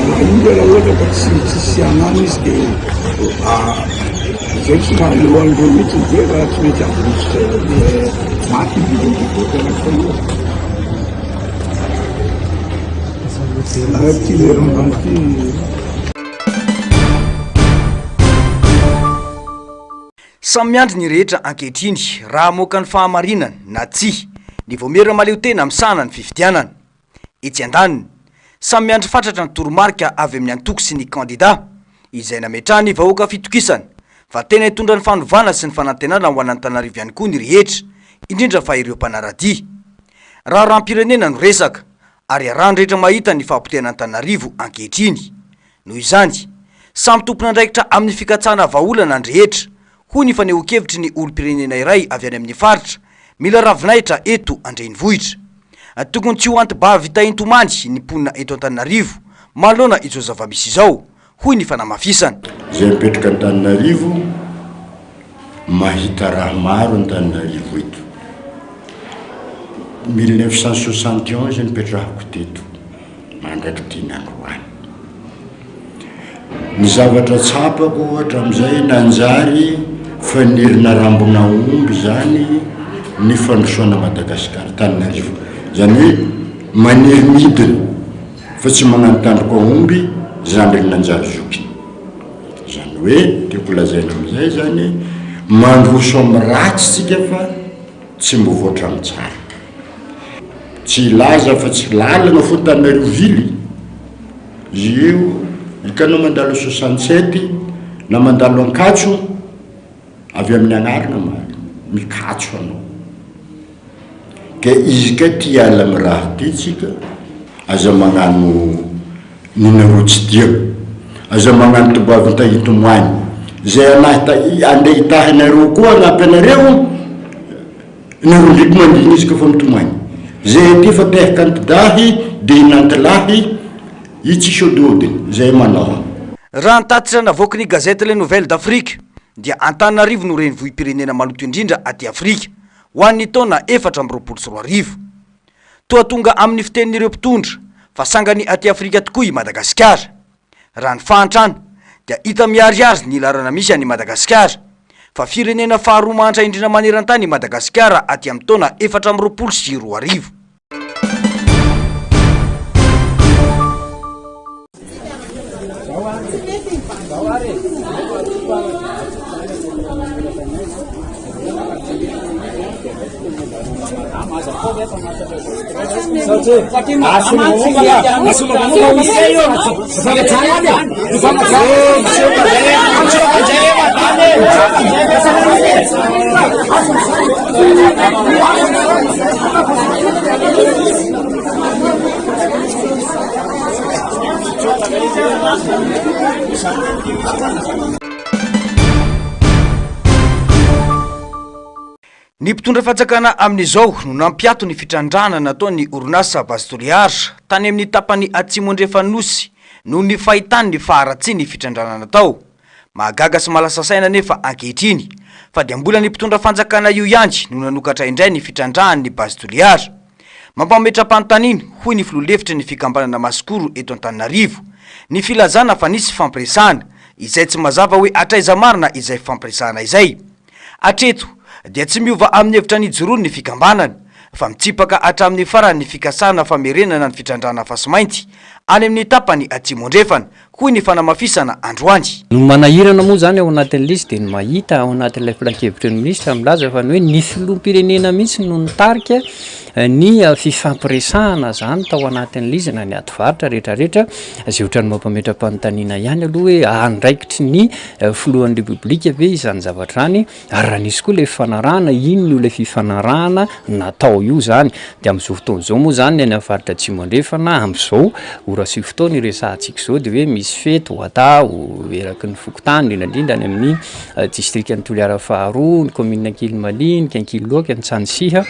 Raha io raha ohatra ka tsy tsisy anana izy dia Izay tsy mahaleo an'ireo mihitsy ny dia raha tsy mety avontsika eo dia maty ny vidin'ny vote anankiray io. Ity le rangahy ity. Samy miandry ny rehetra ankehitriny raha hamoaka ny fahamarinany na tsia ny vaomiera mahaleo tena misahana ny fifidianana. Etsy andaniny, samy miandry fatratra ny toromarika avy amin'ny antoko sy ny kandida, izay nametrahan'ny vahoaka fitokisana fa tena hitondra ny fanovana sy ny fanantenana ho an'Antananarivo ihany koa ny rehetra, indrindra fa ireo mpanara-dia. Raharaham-pirenena no resaka, ary iarahan'ny rehetra mahita ny fahapotehana Antananarivo ankehitriny. Noho izany, samy tompon'andraikitra amin'ny fikatsahana vahaolana ny rehetra, hoy ny fanehoan-kevitry ny olom-pirenena iray avy any amin'ny faritra mila ravinahitra eto an-drenivohitra. Tokony tsy ho anti-bavy tahin-tomany ny mponina eto Antananarivo manoloana izao zava-misy izao, hoy ny fanamafisana. Izay mipetraka Antananarivo mahita raha maro Antananarivo eto. 1971 nipetrahako teto mandrak'ity ny androany. Ny zavatra tsapako hatramin'izay nanjary fanirina rambon'aomby izany ny fandrosoana Madagasikara, Antananarivo. Izany hoe maniry midina fa tsy magnano tandroka aomby zandriny nanjary zokiny. Izany hoe tiako lazaina amin'izay izany mandroso amin'ny ratsy tsika fa tsy mivoatra amin'ny tsara. Tsy hilaza fa tsy lalana fo Antananarivo ville. Io hitanao mandalo 67 na mandalo Ankatso avy amin'ny anarana ma mikatso anao. Ka izy ka ty hiala amin'ny raha ty tsika aza magnano ninareo tsy dia aza magnano tobavy ntahintomoany zay anahy ta andeha hitahy anareo koa hagnampy anareo Nareo ndreky mandrina izy kofa mitomany. Zay aty fa tehaka antidahy de inantilahy i tsisy odiodiny zay manao. Raha ny tatitra navoaky ny gazety Les Nouvelles d'Afrique. dia Antananarivo no renivohi-pirenena maloto indrindra aty Afrika, ho an'ny taona 2024. Toa tonga amin'ny fitenin'ireo mpitondra fa sangany aty Afrika tokoa i Madagasikara. Raha ny fahantrana dia hita miharihary ny laharana misy an'i Madagasikara, fa firenena faharoa mahantra indrindra maneran-tany i Madagasikara aty amin'ny taona 2024. Ny mpitondra fanjakana amin'izao no nampiato ny fitrandrahana nataon'ny orinasa Base Toliara tany amin'ny tapany atsimo andrefan'ny Nosy noho ny fahitany ny faharatsian'ny fitrandrahana natao. Mahagaga sy mahalasa saina anefa ankehitriny fa dia mbola ny mpitondra fanjakana io ihany no nanokatra indray ny fitrandrahan'ny Base Toliara. Mampametra-panontaniana, hoy ny filoha lefitry ny fikambanana Masikoro eto Antananarivo, ny filazana fa nisy fifampiresahana, izay tsy mazava hoe hatraiza marina izay fifampiresahana izay. Hatreto dia tsy miova amin'ny hevitra nijoroany ny fikambanana, fa mitsipaka hatramin'ny farany ny fikasana famerenana ny fitrandrahana fasimainty any amin'ny tapany atsimo andrefana, hoy ny fanamafisana androany. Ny manahirana moa izany ao anatin'ilay izy dia ny mahita ao anatin'ilay filankevitry ny minisitra milaza fa ny hoe ny filoham-pirenena mihitsy no nitarika ny fifampiresahana izany tao anatin'ilay izy na ny ady varotra rehetrarehetra, izay ohatran'ny mampametra-panontaniana ihany aloha hoe andraikitry ny filohan'ny Repoblika ve izany zavatra izany? Ary raha nisy koa ilay fifanarahana, inona io ilay fifanarahana natao io izany? Dia amin'izao fotoana izao moa izany ny any amin'ny faritra Atsimo Andrefana, amin'izao ora sy fotoana iresahantsika izao dia hoe misy fety ho atao eraky ny fokontany, indrindra indrindra any amin'ny distrikan'i Toliara faharoa, ny kaominina Ankilimaliniky, Ankililoaka, Antsanisiha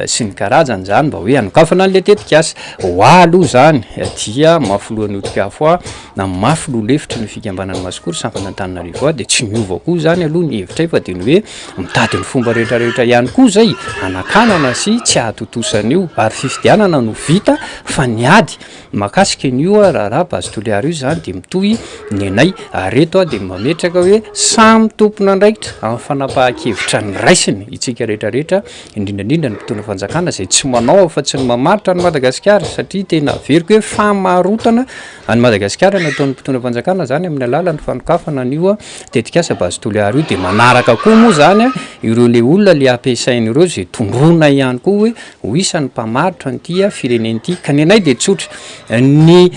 sy ny karazany izany mba hoe hanokafana an'ilay tetikasa. Ho ahy aloha izany dia maha filohan'ny Otrikafo ahy, na mafy loha lefitry ny fikambanan'ny Masikoro sampana Antananarivo aho dia tsy miova koa izany aloha ny hevitray fa dia ny hoe mitady ny fomba rehetra rehetra ihany koa izay hanakanana sy tsy hahatontosa an'io ary fifidianana no vita fa ny ady mahakasika an'io raharaha Base Toliara io izany dia mitohy ny anay ary eto aho dia mametraka hoe samy tompon'andraikitra amin'ny fanapahan-kevitra noraisiny itsika rehetra rehetra indrindra indrindra ny mpitondra fanjakana izay tsy manao afa-tsy ny mamaritra an'i Madagasikara satria tena averiko hoe famarotana Any Madagasikara, nataon'ny mpitondra fanjakana izany amin'ny alalan'ny fanokafana an'io tetikasa Base Toliara io, dia manaraka koa moa izany ireo le olona le ampiasainy ireo izay tondroina ihany koa hoe ho isan'ny mpamaritra an'ity firenena ity. Ka ny anay dia tsotra, ny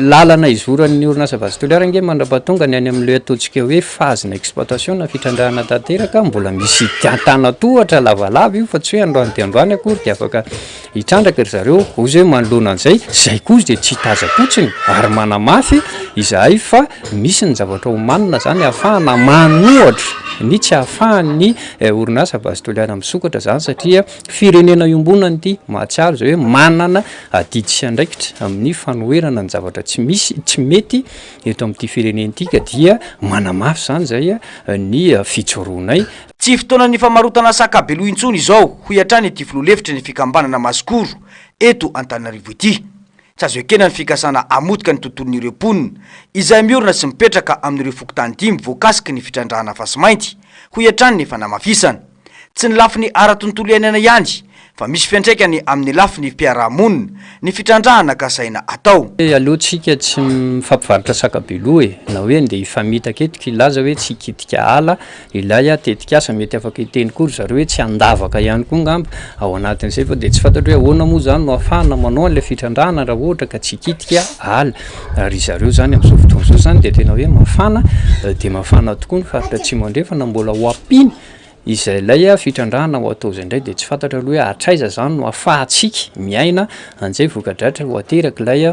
lalana izoran'ny orinasa Base Toliara ange mandrapahatonga ny any amin'ilay ataontsika hoe phase-na exploitation na fitrandrahana tanteraka, mbola misy antanatohatra lavalava io fa tsy hoe androany dia androany akory dia afaka Hitrandraka ry zareo, hoy izy hoe manoloana an'izay, izay koa izy dia tsy hitazam-potsiny ary manamafy izahay fa misy ny zavatra omanina izany ahafahana manohatra ny tsy ahafahan'ny orinasa Base Toliara misokatra izany satria firenena iombonana ity, mahatsiaro izay hoe manana adidy sy andraikitra amin'ny fanoherana ny zavatra tsy misy, tsy mety eto amin'ity firenena ity ka dia manamafy izany izay ny fijoroanay. Tsy fotoanan'ny famarotana saka beloha intsony izao, hoy hatrany ity filoha lefitry ny fikambanana Masikoro eto Antananarivo ity. Tsy azo ekena ny fikasana hamotika ny tontolon'ireo mponina izay miorina sy mipetraka amin'ireo fokontany dimy voakasiky ny fitrandrahana fasimainty, hoy hatrany ny fanamafisana. Tsy ny lafiny ara-tontolo iainana ihany fa misy fiantraikany amin'ny lafiny fiarahamonina ny fitrandrahana kasaina atao. Aleo tsika tsy mifampivarotra saka beloha e! Na hoe ndeha hifamitaka eto k'ilaza hoe tsy hikitika ala Ilay tetikasa, mety afaka hiteny koa ry zareo hoe tsy handavaka ihany koa angamba ao anatin'izay fa dia tsy fantatro hoe ahoana moa izany no ahafahana manao an'ilay fitrandrahana raha ohatra ka tsy hikitika ala. Ry zareo izany amin'izao fotoana izao izany dia tena hoe mafana dia mafana tokoa ny faritra Atsimo Andrefana, mbola ho ampiana. Izay ilay fitrandrahana ho atao izay indray dia tsy fantatra aloha hoe hatraiza izany no ahafahantsika miaina an'izay voka-dratsy ho aterak'ilay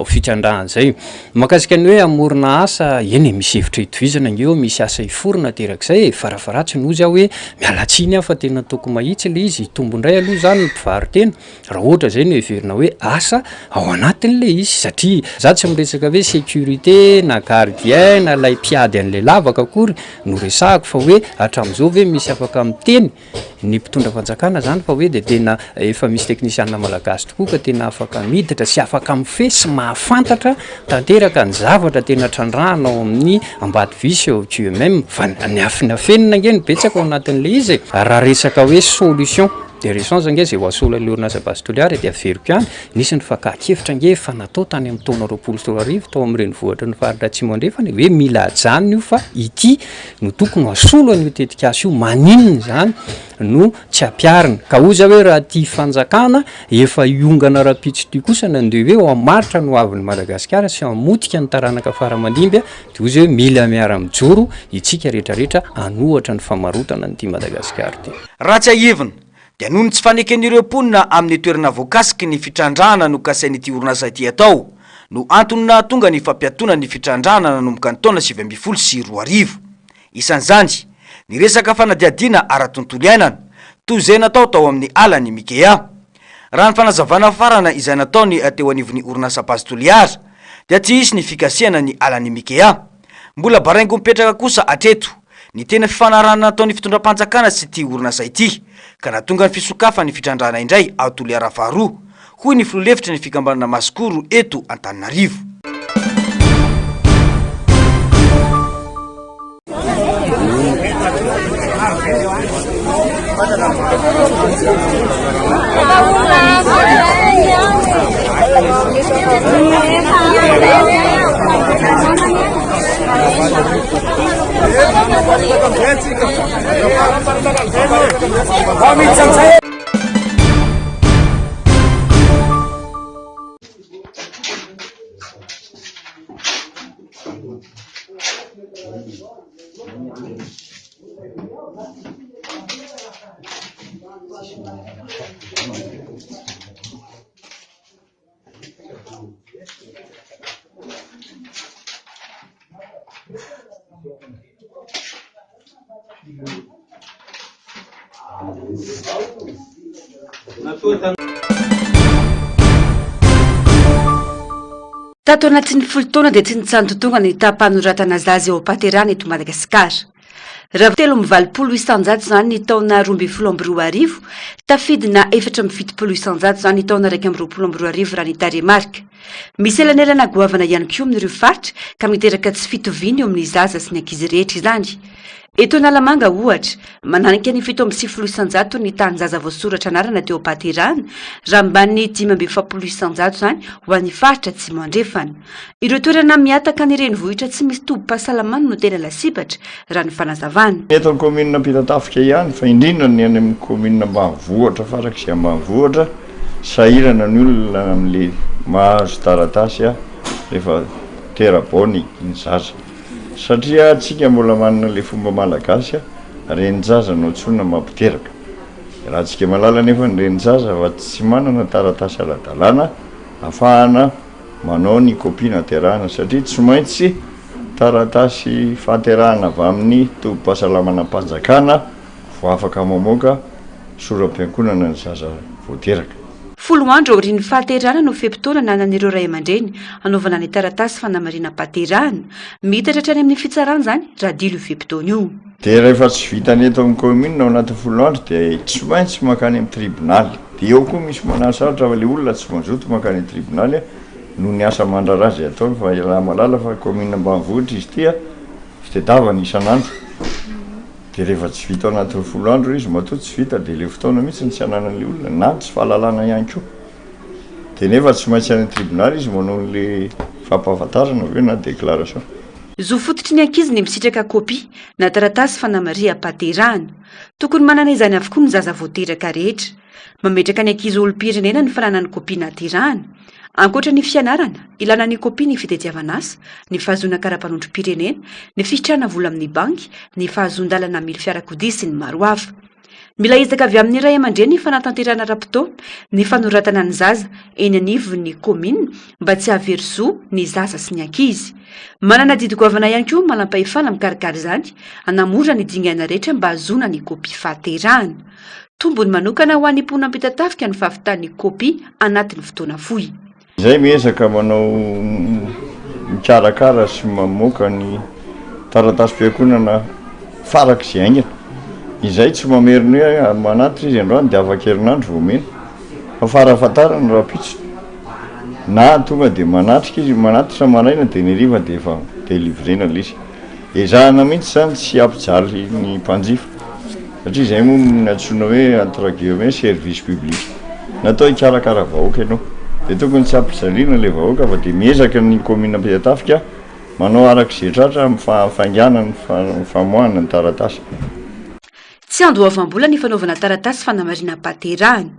fitrandrahana izay. Mahakasika ny hoe hamorona asa, eny e, misy hevitra itovizana ange eo, misy asa hiforona aterak'izay e, farafaharatsiny hozy aho hoe miala tsiny aho fa tena ataoko mahitsy ilay izy, hitombo indray aloha izany ny mpivaro-tena. Raha ohatra zay no heverina hoe asa ao anatin'ilay izy satria za tsy miresaka hoe sécurité na gardien na ilay mpiady an'ilay lavaka akory no resahako fa hoe hatramin'izao ve misy afaka miteny ny mpitondra fanjakana zany fa hoe de tena efa misy teknisianina malagasy tokoa ka tena afaka miditra sy afaka mifehy sy mahafantatra tanteraka ny zavatra tena trandrahana ao amin'ny Ambatovisy eo QMM fa ny afinafenina ange no betsaka ao anatin'ilay izy e! Raha resaka hoe solution De rechange ange izay ho asolo an'ilay orinasa Base Toliara dia averiko ihany, nisy ny fakàn-kevitra ange efa natao tany amin'ny taona 2020 tao amin'ny renivohitry ny faritra Atsimo Andrefana e, hoe mila ajanona io fa ity no tokony ho asolo an'io tetikasa io, maninona izany no tsy ampiharina? Ka hoy za hoe raha ity fanjakana efa hiongana rahampitso ity kosa no andeha hoe ho hamaritra ny hoavin'i Madagasikara sy hamotika ny taranaka fara aman-dimby dia hoy za hoe mila miara-mijoro itsika rehetrarehetra hanohatra ny famarotana an'ity Madagasikara ity. Raha tsiahivina, dia noho ny tsy faneken'ireo mponina amin'ny toerana voakasiky ny fitrandrahana nokasain'ity orinasa ity atao no antony nahatonga ny fampiatoana ny fitrandrahana nanomboka ny taona 2019. Isan'izany, ny resaka fanadihadiana ara-tontolo iainana, toy izay natao tao amin'ny alan'i Mikea. Raha ny fanazavana farana izay nataony teo anivon'ny orinasa Base Toliara, dia tsy hisy ny fikasihana ny alan'i Mikea. Mbola baraingo mipetraka kosa hatreto ny tena fifanarahana nataon'ny fitondram-panjakana sy ity orinasa ity ka nahatonga ny fisokafan'ny fitrandrahana indray ao Toliara faharoa, hoy ny filoha lefitry ny fikambanana Masikoro eto Antananarivo. Tato anatin'ny folo taona dia tsy nitsaha-nitotonga ny taham-panoratana zaza eo am-pahaterahana eto Madagasikara. Raha 83 isanjato izany ny taona 2012, tafidina 74 isanjato izany ny taona 2021 raha ny tarehimarika. Misy elanelana goavana ihany koa amin'ireo faritra ka miteraka tsy fitoviana eo amin'ny zaza sy ny ankizy rehetra izany. Eto Analamanga, ohatra, mananika ny 97% ny tahan-jaza voasoratra anarana teo am-pahaterahana, raha ambanin'ny 45% izany ho an'ny faritra Atsimo Andrefana. Ireo toerana mihataka ny renivohitra tsy misy tobim-pahasalamana no tena lasibatra, raha ny fanazavana. Ny eto amin'ny kaominina Ampitatafika ihany, fa indrindra ny any amin'ny kaominina ambanivohitra, farak'izay ambanivohitra, sahirana ny olona amin'ilay mahazo taratasy rehefa tera-bao ny zaza. Satria tsika mbola manana le fomba malagasy a, renin-jaza no antsoina mampiteraka. Raha tsika malala nefa ny renin-jaza fa tsy manana taratasy ara-dalàna afahana manao ny copie naterahana satria tsy maintsy taratasy fahaterahana avy amin'ny tobim-pahasalamanam-panjakana vao afaka mamoaka soram-piankonana ny zaza vao teraka. Folo andro aorian'ny fahaterahana no fe-potoana ananan'ireo ray aman-dreny hanaovana ny taratasy fanamarinam-pahaterahana. Miitatra hatrany amin'ny fitsarana izany raha dilo io fe-potoana io. Dia rehefa tsy vitany eto amin'ny commune ao anatin'ny folo andro dia tsy maintsy mankany amin'ny tribonaly. Dia eo koa misy mananosarotra fa ilay olona tsy mazoto mankany amin'ny tribonaly noho ny asa aman-draharaha izay ataony fa iaraha-mahalala fa commune ambanivohitra izy ity fitadiavana isan'andro. Dia rehefa tsy vita ao anatin'ny folo andro izy, matoa tsy vita dia ilay fotoana mihitsy no tsy ananan'ilay olona, na ny tsy fahalalana ihany koa. Dia nefa tsy maintsy any an-tribonaly izy manao an'ilay fampahafantarana avy eo na déclaration. Zo fototry ny ankizy ny misitraka kopia na taratasy fanamariham-pahaterahana. Tokony manana izany avokoa ny zaza vao teraka rehetra. Mametraka ny ankizy ho olom-pirenena ny fananany kopia nahaterahana. Ankoatra ny fianarana, ilana ny kopia ny fitadiavana asa, ny fahazoana kara-panondrom-pirenena, ny fisitrahana vola amin'ny banky, ny fahazoan-dalana hamily fiarakodia sy ny maro hafa. Mila ezaka avy amin'ny ray aman-dreny ny fanatanterahana ara-potoana ny fanoratana ny zaza eny anivon'ny kaominina mba tsy hahavery zo ny zaza sy ny ankizy. Manana adidy goavana ihany koa ny manam-pahefana mikarakara izany hanamora ny dingana rehetra mba hahazoana ny kopia fahaterahana. Tombony manokana ho an'ny mponina Ampitatafika ny fahavitan'ny kopia anatin'ny fotoana fohy. Izay miezaka manao mikarakara sy mamoaka ny taratasim-piankohonana farak'izay haingana. Izay tsy mamerina hoe manatitra izy androany dia afaka herinandro vao omena fa farafahatarany rahampitso na tonga dia manatrika izy manatitra maraina dia ny hariva dia efa delivrena ilay izy. Ezahana mihitsy izany tsy hampijaly ny mpanjifa satria izay moa no antsoina hoe entre guillemets service public. Natao hikarakara vahoaka ianao dia tokony tsy hampijaliana ilay vahoaka fa dia miezaka ny commune Ampitatafika manao araka izay tratra amin'ny fahafainganan'ny famoahana ny taratasy. Tsy andoavam-bola ny fanaovana taratasy fanamarinam-pahaterahana.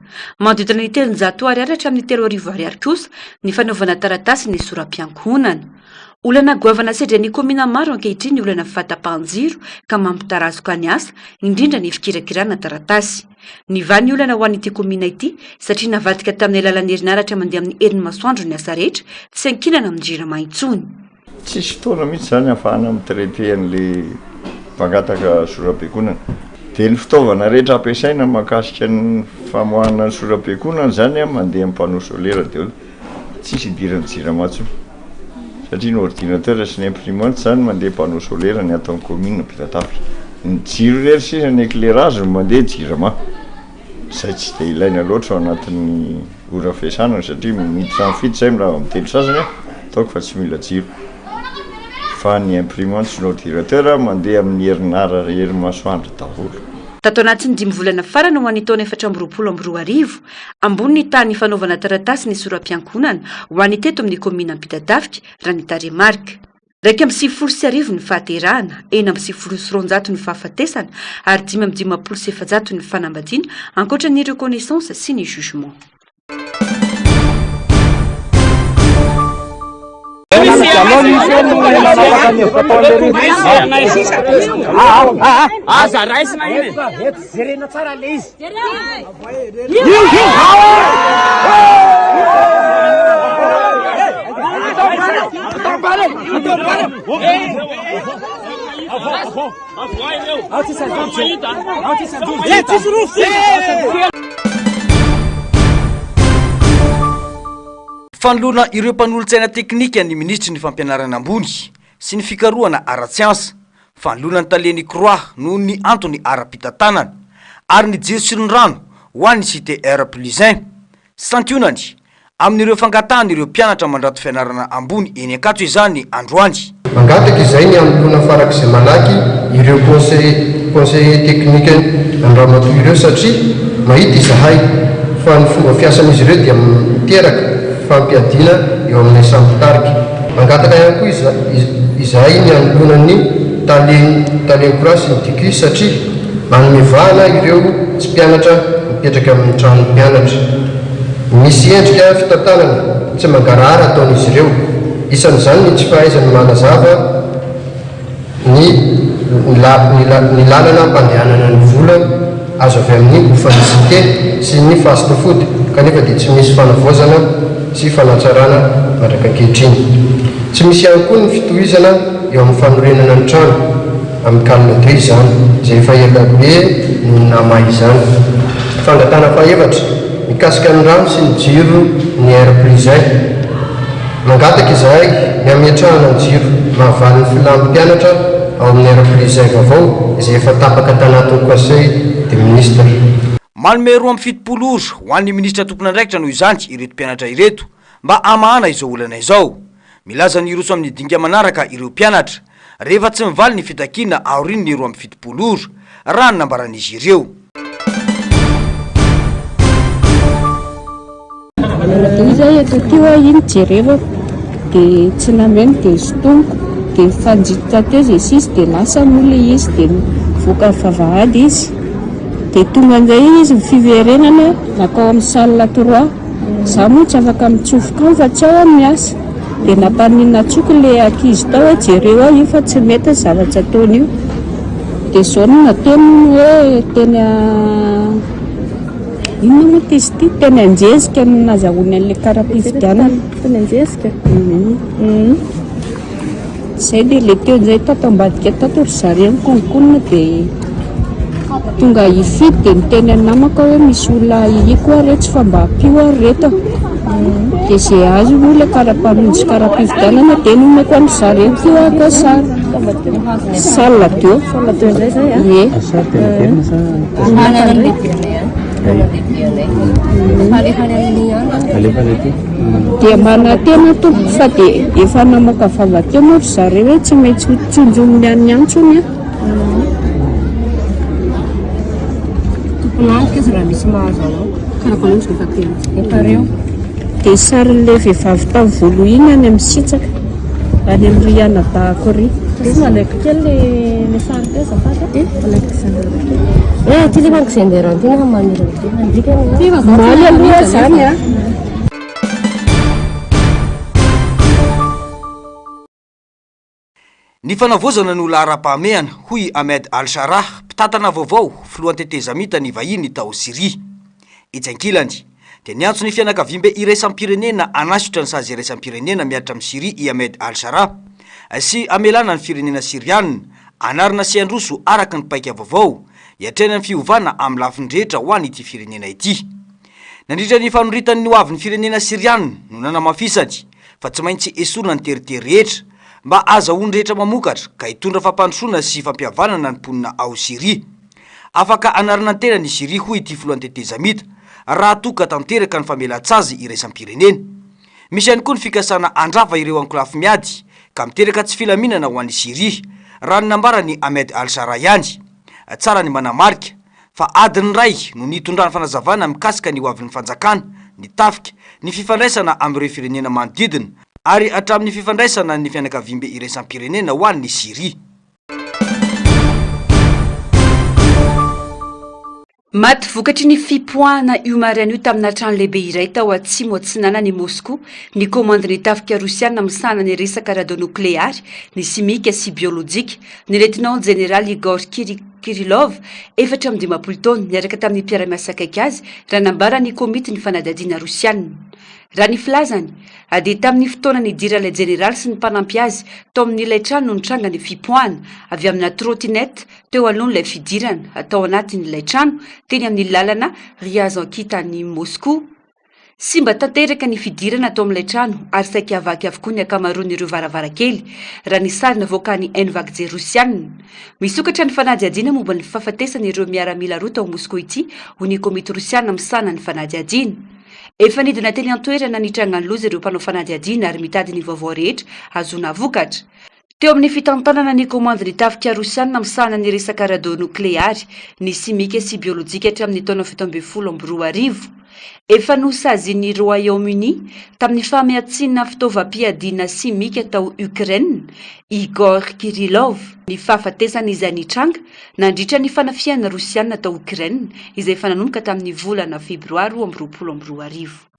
Manodidina ny 300 ariary hatramin'ny 3000 ariary kosa ny fanaovana taratasy ny sora-piankohonana. Olana goavana sedrain'ny kaomina maro ankehitriny ny olana fahatapahan-jiro ka mampitarazoka ny asa, indrindra ny fikirakirana taratasy. Nivaha ny olana ho an'ity kaomina ity satria navadika tamin'ny alalan'ny herinaratra mandeha amin'ny herin'ny masoandro ny asa rehetra, tsy ankinana amin'ny jirama intsony. Tsisy fotoana mihitsy izany ahafahana mi-traiter an'le mpangataka sora-piankonana. Dia ny fitaovana rehetra ampiasaina mahakasika ny famoahana ny sora-piankonana izany an, mandeha amin'ny panneau solaire daholo. Tsisy idiran'ny jirama intsony. Satria ny ordinateur sy ny imprimante izany mandeha panneau solaire ny ato amin'ny commune Ampitatafika. Ny jiro irery sisa, ny éclairage no mandeha jirama. Izay tsy dia ilaina loatra ao anatin'ny ora fiasana satria miditra amin'ny fito izay mirava amin'ny telo sasany a, ataoko fa tsy mila jiro. Fa ny imprimante sy ny ordinateur mandeha amin'ny herinaratra, herin'ny-masoandro daholo. Tato anatin'ny dimy volana farany ho an'ny taona 2024, ambony ny tahan'ny fanaovana taratasy ny sora-piankohonana ho an'ny teto amin'ny kaominina Ampitatafika, raha ny tarehimarika. 1091 ny fahaterahana, 296 ny fahafatesana ary 455 ny fanambadiana, ankoatra ny reconnaissance sy ny jugement. Aza raisina iny. Jerena tsara le izy. Fanoloana ireo mpanolotsaina teknika ny minisitry ny fampianarana ambony sy ny fikarohana ara-tsiansa. Fanoloana ny talen'ny Croix noho ny antony ara-pitantanana ary ny jiro sy ny rano ho an'ny Cité R plus un. Santionany amin'ireo fangatahan'ireo mpianatra mandrato fianarana ambony eny Ankatso izany androany. Mangataka izay ny hanompoana farak'izay malaky ireo conseiller conseiller technique an-dRamatoa ireo satria mahita izahay fa ny fomba fiasan'izy ireo dia miteraka fampiadiana eo aminay samy mpitarika. Mangataka ihany koa izahay ny hanompoana ny tale talen'ny sy ny DQ satria manome vahana ireo tsy mpianatra mipetraka amin'ny tranon'ny mpianatra. Misy endrika fitantanana tsy mangarahara ataon'izy ireo. Isan'izany ny tsy fahaizany manazava ny ny lalana ampandehanana ny vola azo avy amin'ny hofan'ny cité sy ny fast food kanefa dia tsy misy fanavaozana sy fanatsarana mandrak'ankehitriny. Tsy misy ihany koa ny fitohizana eo amin'ny fanorenana ny trano amin'ny calme de izany izay efa ela be no namaha izany. Fangatahana fahefatra, mikasika ny rano sy ny jiro ny R plus un. Mangataka izahay ny hametrahana ny jiro mahavaly ny filan'ny mpianatra ao amin'ny R plus un vaovao izay efa tapaka tanatin'ny Conseil des ministres. Manome 72 ora ho an'ny minisitra tompon'andraikitra noho izany ireto mpianatra ireto mba hamahana izao olana izao. Milaza ny hiroso amin'ny dinga manaraka ireo mpianatra rehefa tsy mivaly ny fitakiana aorian'ny 72 ora, raha ny nambaran'izy ireo. Dia izy aho eto aty hoa iny jerevako dia tsy nameno dia sintomiko dia nifanjitra teo izay sisa dia lasa moa ilay izy dia nivoaka ny vavahady izy dia tonga indray izy ny fiverenana nankao amin'ny salle trois. Za moa tsy afaka mitsofoka ao fa tsy ao aho miasa. Dia nampaninona antsoko ilay ankizy tao hoe jereo ao io fa tsy mety ny zavatra ataony io. Dia izao no nataony hoe teny inona moa ity izy ity? Teny Anjezika no nazahoany an'ilay kara-pifidianana. Teny Anjezika? Zay dia le teo indray tato ambadika tato ry zareo nikononkonona dia tonga hifidy dia niteny an'ny namako aho hoe misy olona ahiako ary retsy fa mba ampio ary reto a. Dia izay azo moa ilay kara-panondro sy kara-pifidianana dia nomeko an-dry zareo teo haka sary. Salle deux. Salle deux indray izay a? Ie. Dia manantena tompoko fa dia efa namoaka vava teo moa ry zareo hoe tsy maintsy ho tsonjominy any ihany tsony an. Tompon'antoka izy raha misy mahazo anao. Karakory izy efa tena. Efa reo. Dia sarin'ilay vehivavy tamin'ny volo iny any amin'ny sitsaka, any amin'ny ry anadahako ry. Tsy alaiko kely le le sary teo azafady a. Eh, alaiko kisenderan kely. Eh, ty le manko kisenderan ty nefa manirina be. Mandika ny. Omaly aloha izany a. Ny fanavaozana no laharam-pahamehana, hoy i Ahmed al-Sharaa, mpitantana vaovao, filohan'ny tetezamita ny vahiny tao Syria. Etsy ankilany, dia niantso ny fianakaviambe iraisam-pirenena hanaisotra ny sazy iraisam-pirenena mihatra amin'i Syria i Ahmed al-Sharaa, sy hamelana ny firenena Syriana hanarina sy handroso araka ny paika vaovao hiatrehana ny fiovana amin'ny lafiny rehetra ho an'ity firenena ity. Nandritra ny fanoritany ny hoavin'ny firenena Syriana no nanamafisany fa tsy maintsy esorina ny teritery rehetra mba hahazahoan'ny rehetra mamokatra ka hitondra fampandrosoana sy fampihavanana ny mponina ao Syria. Afaka hanarina ny tenany i Syria hoy ity filohan'ny tetezamita raha toa ka tanteraka ny famelan-tsazy iraisam-pirenena. Misy ihany koa ny fikasana handrava ireo ankolafy miady ka miteraka tsy filaminana ho an'i Syria, raha ny nambaran'i Ahmed al-Sharaa ihany. Tsara ny manamarika fa adiny iray no nitondrany fanazavana mikasika ny hoavin'ny fanjakana, ny tafika, ny fifandraisana amin'ireo firenena manodidina ary hatramin'ny fifandraisana ny fianakaviambe iraisam-pirenena ho an'i Syria. Maty vokatry ny fipoahana io maraina io tamina trano lehibe iray tao atsimo atsinanan'i Moskoa ny komandin'ny tafika rosiana misahana ny resaka radionokleary, ny simika sy biolojika, ny Lieutenant Jeneraly Igor Kirillov, 54 taona, niaraka tamin'ny mpiara-miasa akaiky azy, raha nambaran'ny komitin'ny fanadihadiana rosiana. Raha ny filazany, dia tamin'ny fotoana nidiran'ilay jeneraly sy ny mpanampy azy tao amin'ilay trano no nitranga ny fipoahana avy amina trottinette teo alohan'ilay fidirana tao anatin'ilay trano teny amin'ny lalana Ryazanki tany Moskoa. Simba tanteraka ny fidirana tao amin'ilay trano ary saika vaky avokoa ny ankamaroan'ireo varavarankely, raha ny sary navoakan'ny haino vaky jery rosiana. Misokatra ny fanadihadiana momba ny fahafatesan'ireo miaramila roa tao Moskoa ity, hoy ny komity rosiana misahana ny fanadihadiana. Efa nidina teny an-toerana nitrangan'ny loza ireo mpanao fanadihadiana ary mitady ny vaovao rehetra hahazoana vokatra. Teo amin'ny fitantanana ny komandin'ny tafika rosiana misahana ny resaka radionokleary, ny simika sy biolojika hatramin'ny taona 2017. Efa nosazian'ny Royaume-Uni tamin'ny fameatsiana fitaovam-piadiana simika tao Ukraine Igor Kirillov, ny fahafatesany izay nitranga nandritra ny fanafihana rosiana tao Ukraine izay efa nanomboka tamin'ny volana febroary 2022.